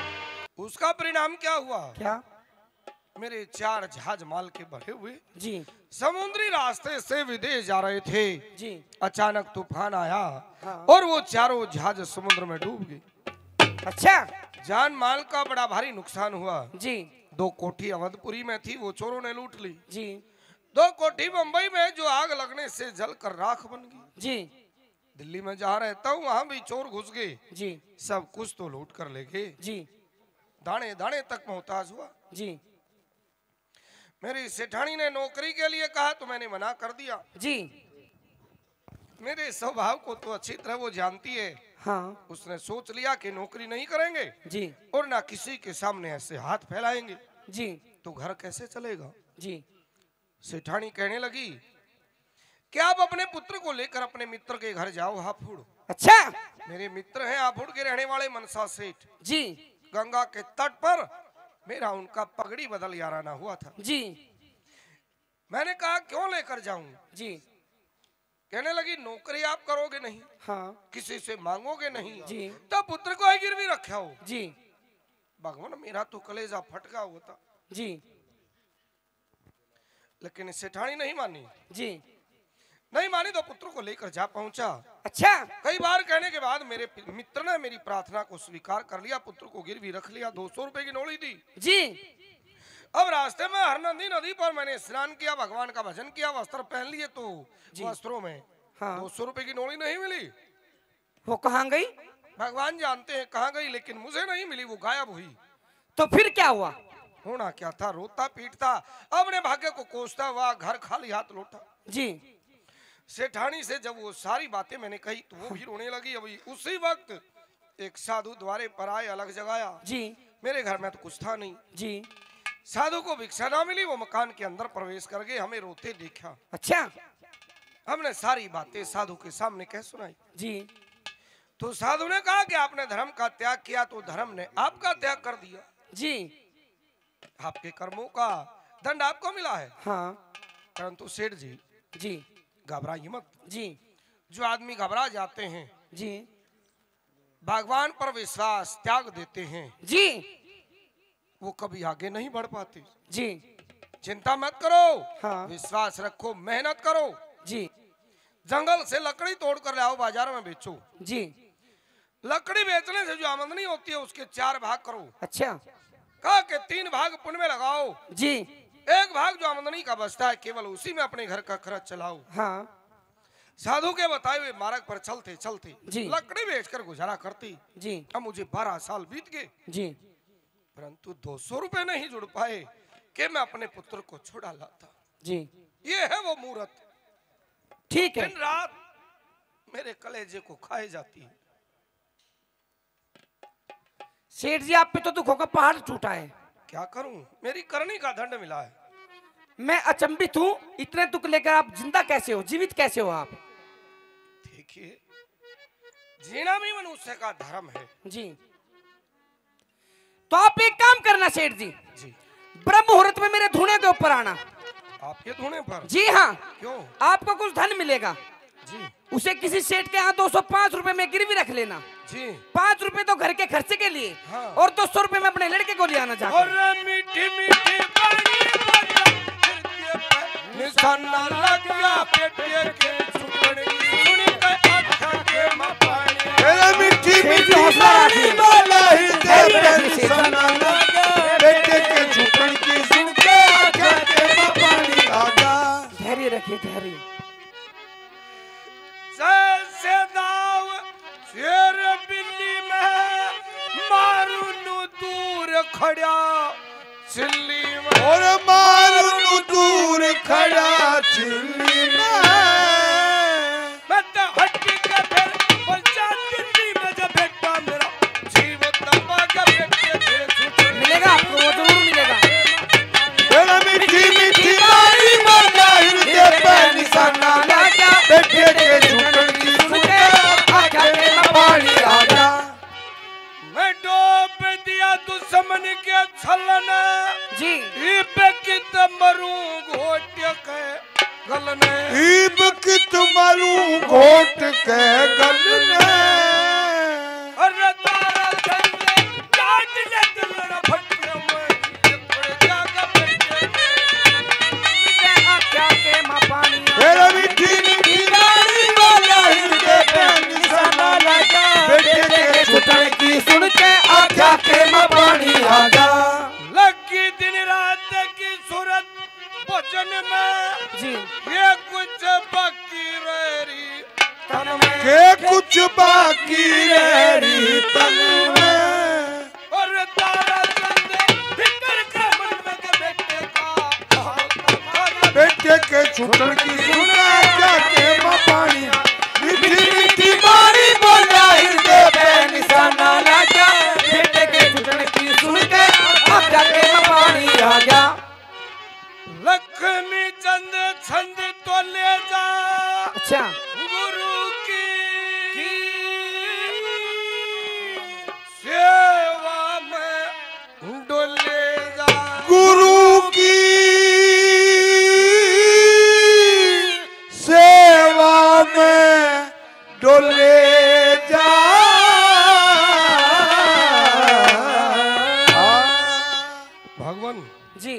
उसका परिणाम क्या हुआ? क्या? मेरे चार जहाज माल के भरे हुए जी। समुद्री रास्ते से विदेश जा रहे थे जी। अचानक तूफान आया हाँ। और वो चारों जहाज समुद्र में डूब गए। अच्छा। जान माल का बड़ा भारी नुकसान हुआ जी। दो कोठी अवधपुरी में थी, वो चोरों ने लूट ली जी। दो कोठी बम्बई में जो आग लगने से जल कर राख बन गई जी। दिल्ली में जहाँ रहता हूँ, वहाँ भी चोर घुस गए जी। सब कुछ तो लूट कर ले गए जी। दाने दाने तक मोहताज हुआ जी। मेरी सेठानी ने नौकरी के लिए कहा तो मैंने मना कर दिया जी। मेरे स्वभाव को तो अच्छी तरह वो जानती है हाँ। उसने सोच लिया कि नौकरी नहीं करेंगे जी। और ना किसी के सामने ऐसे हाथ फैलाएंगे जी। तो घर कैसे चलेगा जी। सेठानी कहने लगी कि आप अपने पुत्र को लेकर अपने मित्र के घर जाओ हापुड़। अच्छा। मेरे मित्र हैं आफुड़ के रहने वाले मनसा सेठ। जी। गंगा के तट पर मेरा उनका पगड़ी बदल याराना हुआ था। जी। मैंने कहा, "क्यों लेकर जाऊं?" जी। कहने लगी, "नौकरी आप करोगे नहीं, हाँ। किसी से मांगोगे नहीं, जी। तो पुत्र को ही गिरवी रखा हो।" जी। भगवान, मेरा तो कलेजा फटका हुआ था। जी। लेकिन सेठानी नहीं मानी। जी। नहीं मानी तो पुत्र को लेकर जा पहुंचा। अच्छा। कई बार कहने के बाद मेरे पि-, मित्र ने मेरी प्रार्थना को स्वीकार कर लिया, पुत्र को गिरवी रख लिया, दो सौ रुपए की नोली दी। जी। अब रास्ते में हरनंदी नदी पर मैंने स्नान किया, भगवान का भजन किया, वस्त्र पहन लिए तो जी। वस्त्रों में हाँ। दो सौ रुपए की नोली नहीं मिली। वो कहाँ गई? भगवान जानते हैं कहाँ गई, लेकिन मुझे नहीं मिली, वो गायब हुई। तो फिर क्या हुआ? होना क्या था, रोता पीटता, अपने भाग्य को कोसता हुआ घर खाली हाथ लौटा। जी। सेठानी से जब वो सारी बातें मैंने कही तो वो भी रोने लगी। अभी उसी वक्त एक साधु द्वारे पर आए, अलख जगाया। जी। मेरे घर में तो कुछ था नहीं। जी। साधु को भिक्षा ना मिली, वो मकान के अंदर प्रवेश कर गए, हमें रोते देखा। अच्छा। हमने सारी बातें साधु के सामने कह सुनाई। जी। तो साधु ने कहा कि आपने धर्म का त्याग किया तो धर्म ने आपका त्याग कर दिया। जी। आपके कर्मों का दंड आपको मिला है। हाँ। परंतु सेठ जी, जी। घबराइए मत। जी। जो आदमी घबरा जाते हैं, जी। भगवान पर विश्वास त्याग देते हैं, जी। वो कभी आगे नहीं बढ़ पाते। जी। चिंता मत करो, हाँ। विश्वास रखो, मेहनत करो। जी। जंगल से लकड़ी तोड़ कर ले आओ, बाजार में बेचो। जी। लकड़ी बेचने से जो आमदनी होती है, उसके चार भाग करो। अच्छा। कहा कि तीन भाग पुण्य में लगाओ। जी। एक भाग जो आमदनी का बचता है, केवल उसी में अपने घर का खर्च चलाओ। हाँ। साधु के बताए हुए मार्ग पर चलते चलते जी। लकड़ी बेचकर गुजारा करती। जी। अब मुझे बारह साल बीत गए। जी। परंतु दो सौ रुपए नहीं जुड़ पाए कि मैं अपने पुत्र को छुड़ा लाता। जी। ये है वो मूरत। ठीक है। दिन रात मेरे कलेजे को खाए जाती है। सेठ जी, आप पे तो दुखों का पहाड़ टूटा है। क्या करूं, मेरी करनी का दंड मिला है। मैं अचंभित हूं, इतने दुख लेकर आप जिंदा कैसे हो, जीवित कैसे हो आप? देखिए, जीना भी मनुष्य का धर्म है। जी। तो आप एक काम करना सेठ जी, जी। ब्रह्म मुहूर्त में मेरे धूणे के ऊपर आना। आपके धूणे पर? जी हाँ। क्यों? आपको कुछ धन मिलेगा। जी। उसे किसी सेठ के यहाँ दो सौ पाँच रुपए में गिरवी रख लेना। जी। पाँच रुपए तो घर के खर्चे के लिए हाँ। और दो सौ रुपए में अपने लड़के को ले आना जाकर। और मीठी मीठी बाणी बोला, निशाना लग गया बेटे के छुपड़ की, सुन के आँखा के माँ पानी। ए मीठी मीठी हौसला बाणी रखिए। बोला, हृदय पे निशाना लग गया बेटे के छुपड़ की, सुन के आँखा के माँ पानी आ गया। धैर्य रखिए, धैर्य। जैसे दाव शेर बिल्ली में, मारू नू दूर खड़ा चिल्ली में। और मारू नू दूर खड़ा चिल्ली में। मैं तो हट के फिर पंचायत दिल्ली में जब बेटा मेरा जीव दबा के बेटे के छुटकारा। मिलेगा आपको, वो जरूर मिलेगा। तेरा मीठी मीठी बाणी बोला, हृदय पे निशाना लगा। बेटे के छुटन की सुन के आँखा के पानी आ गया। मैं डोब दिया दुश्मन के छलन। जी। इब कित मरूं घोट के गल ने। इब कित मरूं घोट के गल ने। अरे तारा चंद काट ले दिल रे फट में। आँखा के माँ पानी आ गया। मीठी मीठी बाणी बोला, हृदय पे निशाना लगा। बेटे के छुटन की सुन के आँखा के माँ पानी आ गया। लगी दिन रात की सूरत भजन में। जी। ये कुछ बाकी रह रही तन में। के कुछ बाकी रह रही तन में। और तारा चंद फिकर का मन में के बेटे का। बेटे के छुटन की सुन के आँखा के माँ पानी। मीठी मीठी बाणी बोला, हृदय पे निशाना लगा। बेटे के छुटन की सुन के आँखा के माँ पानी आ गया। लक्ष्मी चंद छंद तो ले जा। अच्छा। गुरु की। जी।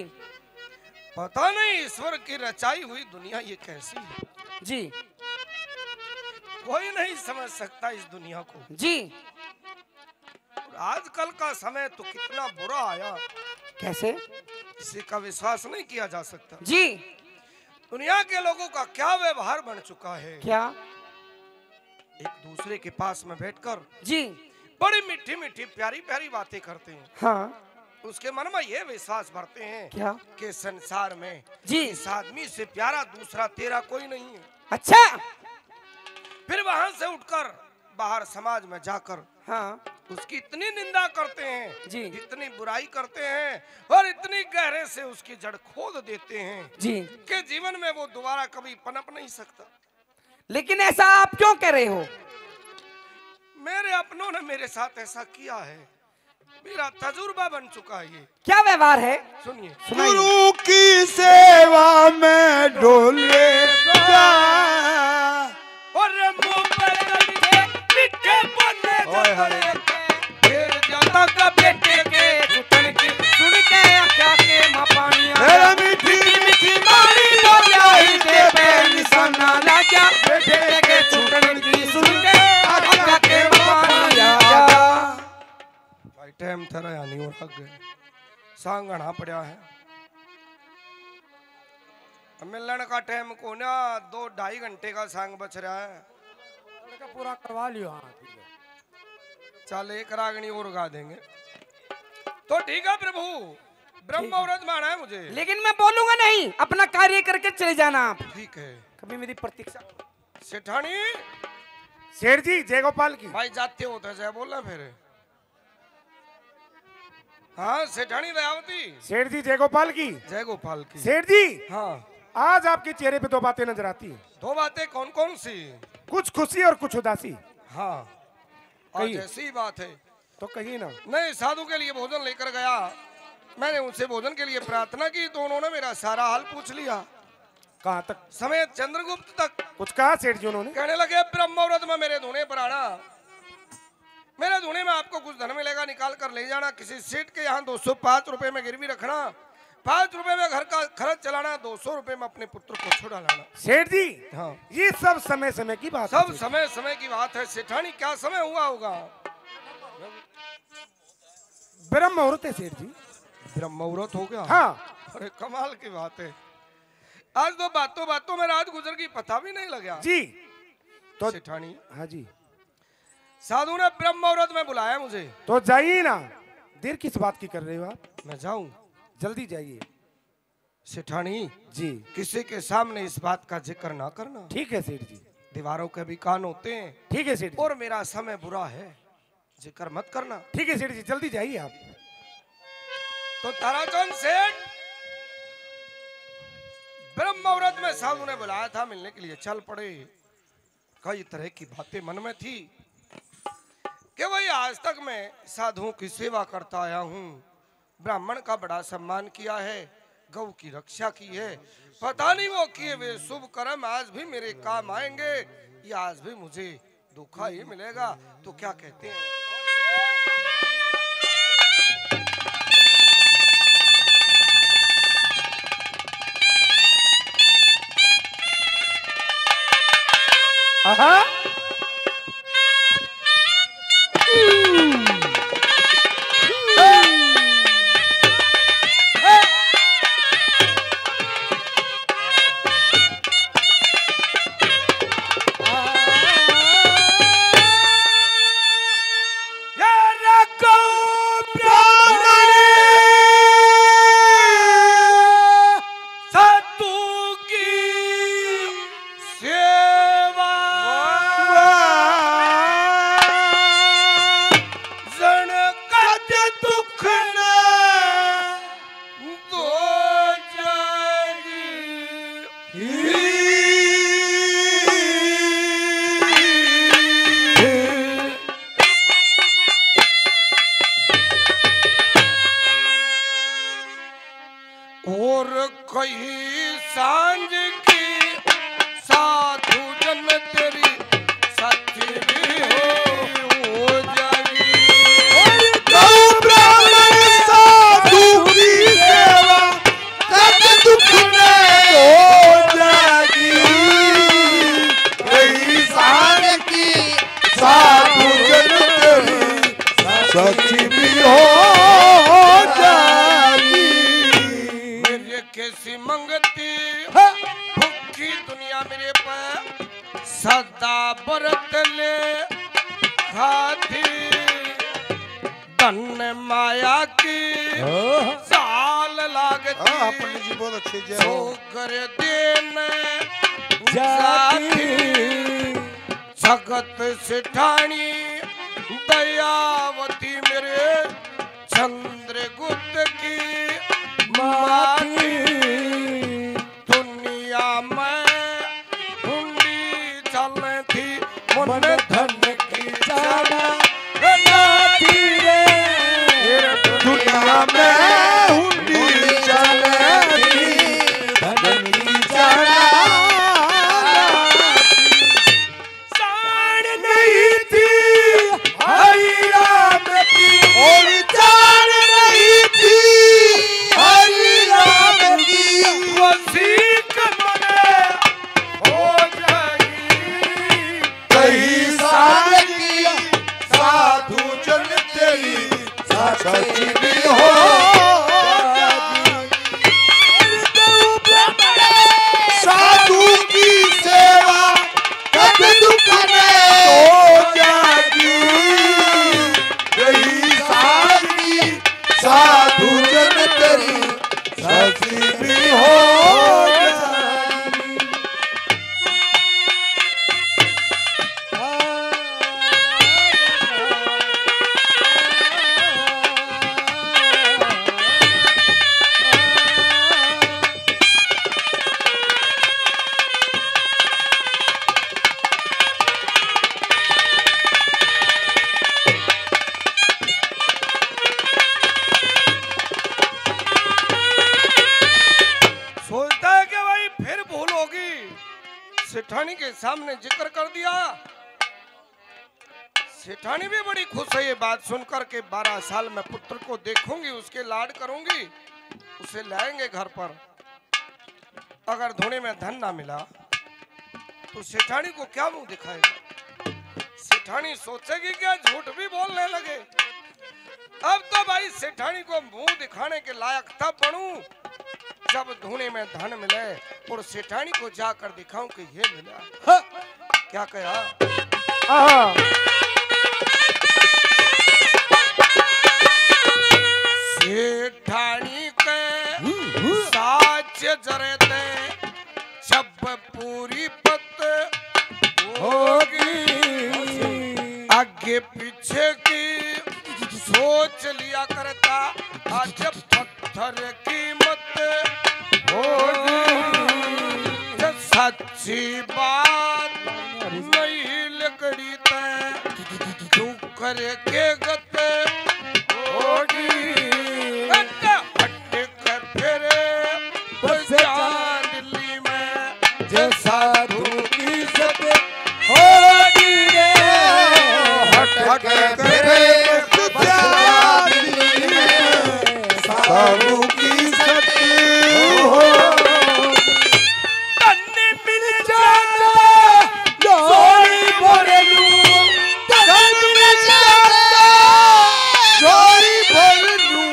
पता नहीं ईश्वर की रचाई हुई दुनिया ये कैसी है। जी। कोई नहीं समझ सकता इस दुनिया को। जी। और आजकल का समय तो कितना बुरा आया। कैसे? किसी का विश्वास नहीं किया जा सकता। जी। दुनिया के लोगों का क्या व्यवहार बन चुका है। क्या? एक दूसरे के पास में बैठकर जी। बड़ी मीठी मीठी प्यारी प्यारी बातें करते हैं। हाँ। उसके मन में ये विश्वास भरते हैं क्या? कि संसार में जी। इस आदमी से प्यारा दूसरा तेरा कोई नहीं है। अच्छा। फिर वहां से उठकर बाहर समाज में जाकर हाँ। उसकी इतनी निंदा करते हैं जी। इतनी बुराई करते हैं और इतनी गहरे से उसकी जड़ खोद देते हैं जी। कि जीवन में वो दोबारा कभी पनप नहीं सकता। लेकिन ऐसा आप क्यों कह रहे हो? मेरे अपनों ने मेरे साथ ऐसा किया है, मेरा तजुर्बा बन चुका है ये। क्या व्यवहार है? सुनिए। सुनाइए। गुरु की सेवा में डोले जा। और मुंह पे चढ़ के मीठे बोले हाय, हाय। फिर जब तक बेटे के घुटन की सुन के आंखा के मां पानी आ गया। मीठी मीठी मारी बोलिया ही दे पे निशाना लग गया। बेटे के छूटन की सुन के आंखा के मां पानी आ गया। भाई, टाइम थारा यानी और आगे सांगणा पड़ा है। मिलन का टाइम को ना, दो ढाई घंटे का सांग बच रहा है। लड़का पूरा करवा लियो। हाँ, ठीक है। चल, एक रागनी और गा देंगे तो ठीक है प्रभु। ब्रह्म मुहूर्त में आना है मुझे। लेकिन मैं बोलूंगा नहीं, अपना कार्य करके चले जाना आप। ठीक है। कभी मेरी प्रतीक्षा। सेठानी। सेठ जी, जय गोपाल की। भाई, जाते हो तो जय बोलना फिर। हाँ, सेठानी दयावती। सेठ जी, जय गोपाल की। जय गोपाल की। सेठ जी, हाँ। आज आपके चेहरे पे दो बातें नजर आती हैं। दो बातें कौन कौन सी? कुछ खुशी और कुछ उदासी। हाँ, आज कहिए। ऐसी बात है। तो कहिए ना। नहीं, साधु के लिए भोजन लेकर गया, मैंने उनसे भोजन के लिए प्रार्थना की तो उन्होंने मेरा सारा हाल पूछ लिया। कहाँ तक? समेत चंद्रगुप्त तक। कुछ कहा सेठ जी उन्होंने? कहने लगे, ब्रह्म मुहूर्त में मेरे धूने पर आना, मेरे धूने में आपको कुछ धन मिलेगा, निकाल कर ले जाना। किसी सेठ के यहाँ दो सौ पाँच रुपए में गिरवी रखना, पाँच रुपए में घर का खर्च चलाना, दो सौ रुपए में अपने पुत्र को छुड़ा लाना। सेठ जी, हाँ। ये सब समय समय की बात है सब सेठ। समय समय की बात है सेठानी, क्या समय हुआ होगा? ब्रह्म मुहूर्त है सेठ जी। ब्रह्म मुहूर्त हो गया? हाँ। अरे, कमाल की बात है, आज तो बातों बातों में रात गुजर गई, पता भी नहीं लगा जी। तो सेठानी। हाँ जी। साधु ने ब्रह्म मुहूर्त में बुलाया मुझे। तो जाइए ना, देर किस बात की कर रहे हो आप? मैं जाऊं? जल्दी जाइए। सेठानी जी। किसी के सामने इस बात का जिक्र ना करना। ठीक है सेठ जी। दीवारों के भी कान होते हैं। ठीक है सेठ जी। और मेरा समय बुरा है, जिक्र मत करना। ठीक है सेठ जी, जल्दी जाइए आप। तो ताराचंद सेठ ब्रह्म मुहूर्त में साधु ने बुलाया था मिलने के लिए, चल पड़े। कई तरह की बातें मन में थी कि भाई, आज तक मैं साधुओं की सेवा करता आया हूँ, ब्राह्मण का बड़ा सम्मान किया है, गौ की रक्षा की है, पता नहीं वो किए हुए शुभ कर्म आज भी मेरे काम आएंगे या आज भी मुझे धोखा ही मिलेगा। तो क्या कहते हैं? आहा। और कहीं सांझ की साधु जन तेरी साथी भी हो, हो जाएगी। गौ ब्राह्मण साधु की सेवा साधु जन तेरी सखी भी हो जाएगी। मेरे कैसी मंगती भूखी दुनिया मेरे पे सदा बरत ले खाती। धन माया की चाल लागती। हाँ, पंडित जी बहुत अच्छे जय हो। सोगर देन जाती। जगत सेठानी दयावती मेरे चंद्रगुप्त की माती। दुनिया में हुंडी चले थी, मन धन की चाला ना थी रे। दुनिया में हुंडी चले थी, धन की चाला ना थी। चाल नहीं थी हरि राम की। और चाल नहीं थी हरि राम की। वसीक मने हो जाएगी। कई साल की साधु जन तेरी सखी भी हो जाएगी। साधु की सेवा कद दुख में हो जाएगी। यही सारी साधु जन तेरी सखी भी हो जाएगी। सोचता है कि भाई फिर भूल होगी, सेठानी के सामने जिक्र कर दिया। सेठानी भी बड़ी खुश है ये बात सुनकर के बारह साल में पुत्र को देखूंगी, उसके लाड करूंगी, उसे लाएंगे घर पर। अगर धूणे में धन ना मिला तो सेठानी को क्या मुंह दिखाएगा? सेठानी सोचेगी क्या, झूठ भी बोलने लगे। अब तो भाई सेठानी को मुंह दिखाने के लायक तब बनूं जब धूणे में धन मिले और सेठानी को जाकर दिखाऊं कि ये मिला। हाँ। क्या कहा? आहा। सेठानी के हम्म, हम्म। साच जरे ते जब पूरी पत होगी। आगे पीछे की सोच लिया करता, आज पत्थर की मत होगी। सच्ची बात नहीं लकड़ी तै, तू करके गत होगी। हट के फिरे बस चांदली में, जे साधु की सत होगी रे। हट के फिरे बस चांदली में, साधु की सत हो। तन्ने मिल जाता जोड़ी भर लूं, तन्ने मिल जाता जोड़ी भर लूं।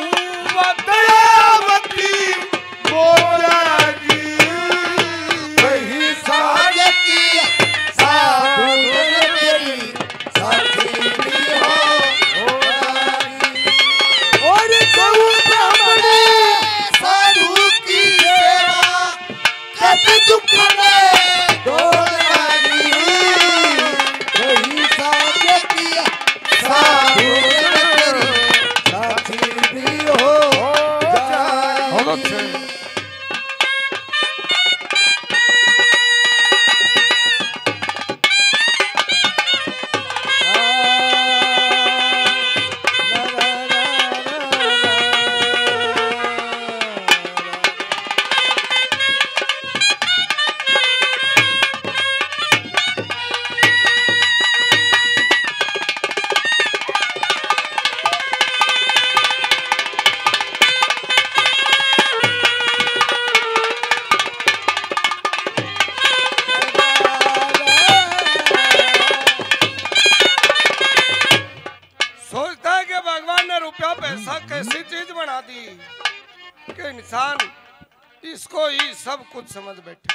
रुपया पैसा कैसी चीज बना दी कि इंसान इसको ही सब कुछ समझ बैठे,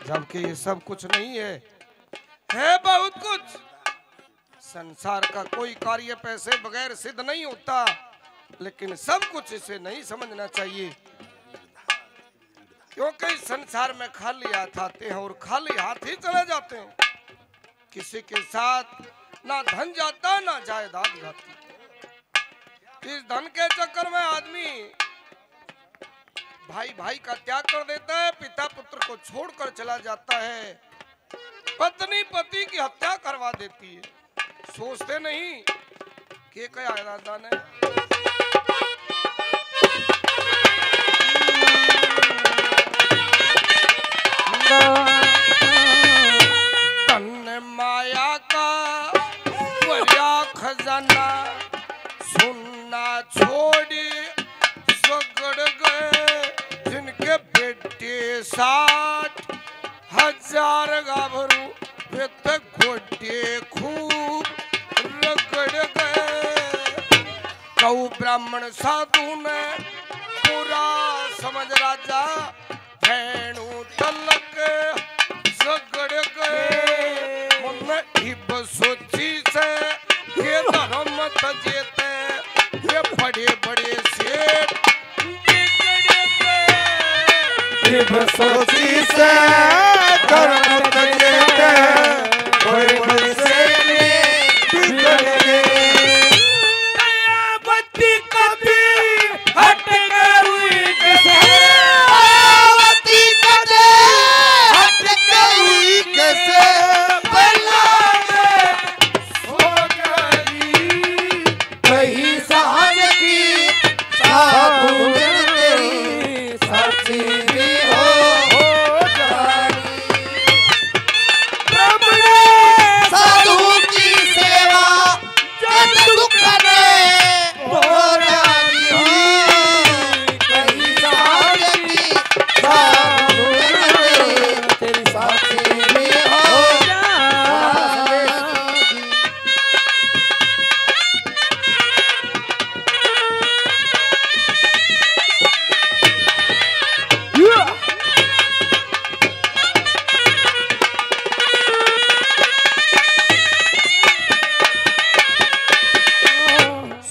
जबकि ये सब कुछ नहीं है, है बहुत कुछ। संसार का कोई कार्य पैसे बगैर सिद्ध नहीं होता, लेकिन सब कुछ इसे नहीं समझना चाहिए, क्योंकि इस संसार में खाली हाथ आते हैं और खाली हाथ ही चले जाते हैं। किसी के साथ ना धन जाता, ना जायदाद जाती। इस धन के चक्कर में आदमी भाई भाई का त्याग कर देता है, पिता पुत्र को छोड़कर चला जाता है, पत्नी पति की हत्या करवा देती है। सोचते नहीं के कहा है राजा ने। धन माया का भरया खजाना, सुनना छोड़ी सगड़ गए। जिनके बेटे साठ हजार गाभरू, वे तो गोडे खूब रगड़ गए। कऊ ब्राह्मण साधु ने बुरा समझ राजा, भैणू तलक सगड़ गए। मन इब सोची से ये धर्म तजे ते, ये बड़े बड़े सेठ बिगड़ गए। इब सोची से धर्म तजे ते, बड़े बड़े सेठ बिगड़ गए। दयावती कभी हट के हुई कैसे? दयावती कभी हट के हुई कैसे? बल्ला में सो गई। कही साज की साधु जन तेरी साक्षी भी हो जानी। ब्राह्मण साधु की सेवा जग दुख ने हो जानी। कही साज की साधु जन तेरी साक्षी भी हो जानी।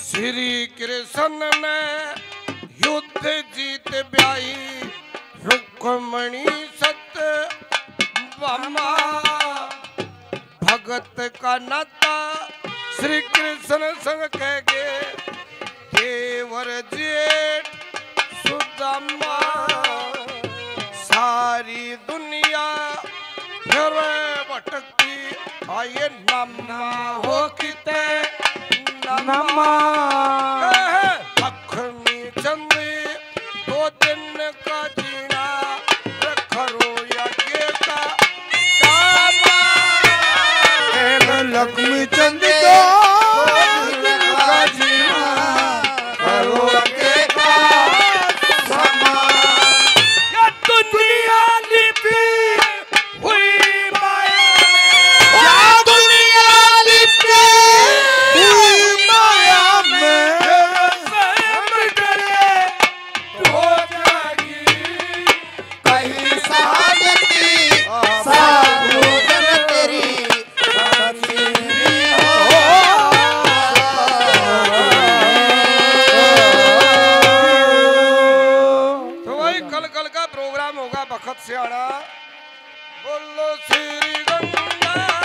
श्री कृष्ण ने युद्ध जीत ब्याही रुक्मणी सत भामा। भगत का नाता श्री कृष्ण संग कह गए, देवर जेठ सुदामा। सारी दुनिया फिर भटकती, आए नामा हो किते नामा। नामा। कहे लक्ष्मी चंद दो दिन का जीना, रखरो आगे का सामान। लक्ष्मी चंद दो दिन का जीना, करो आगे का सामान। या दुनिया लिपी हुई माया में। या दुनिया लिपी हुई माया में। सहम डरे हो जागी। कहीं साध की साधु जन तेरी साक्षी हो। तो भाई, कल कल का प्रोग्राम होगा बखत सियाणा। बोलो श्री गंगा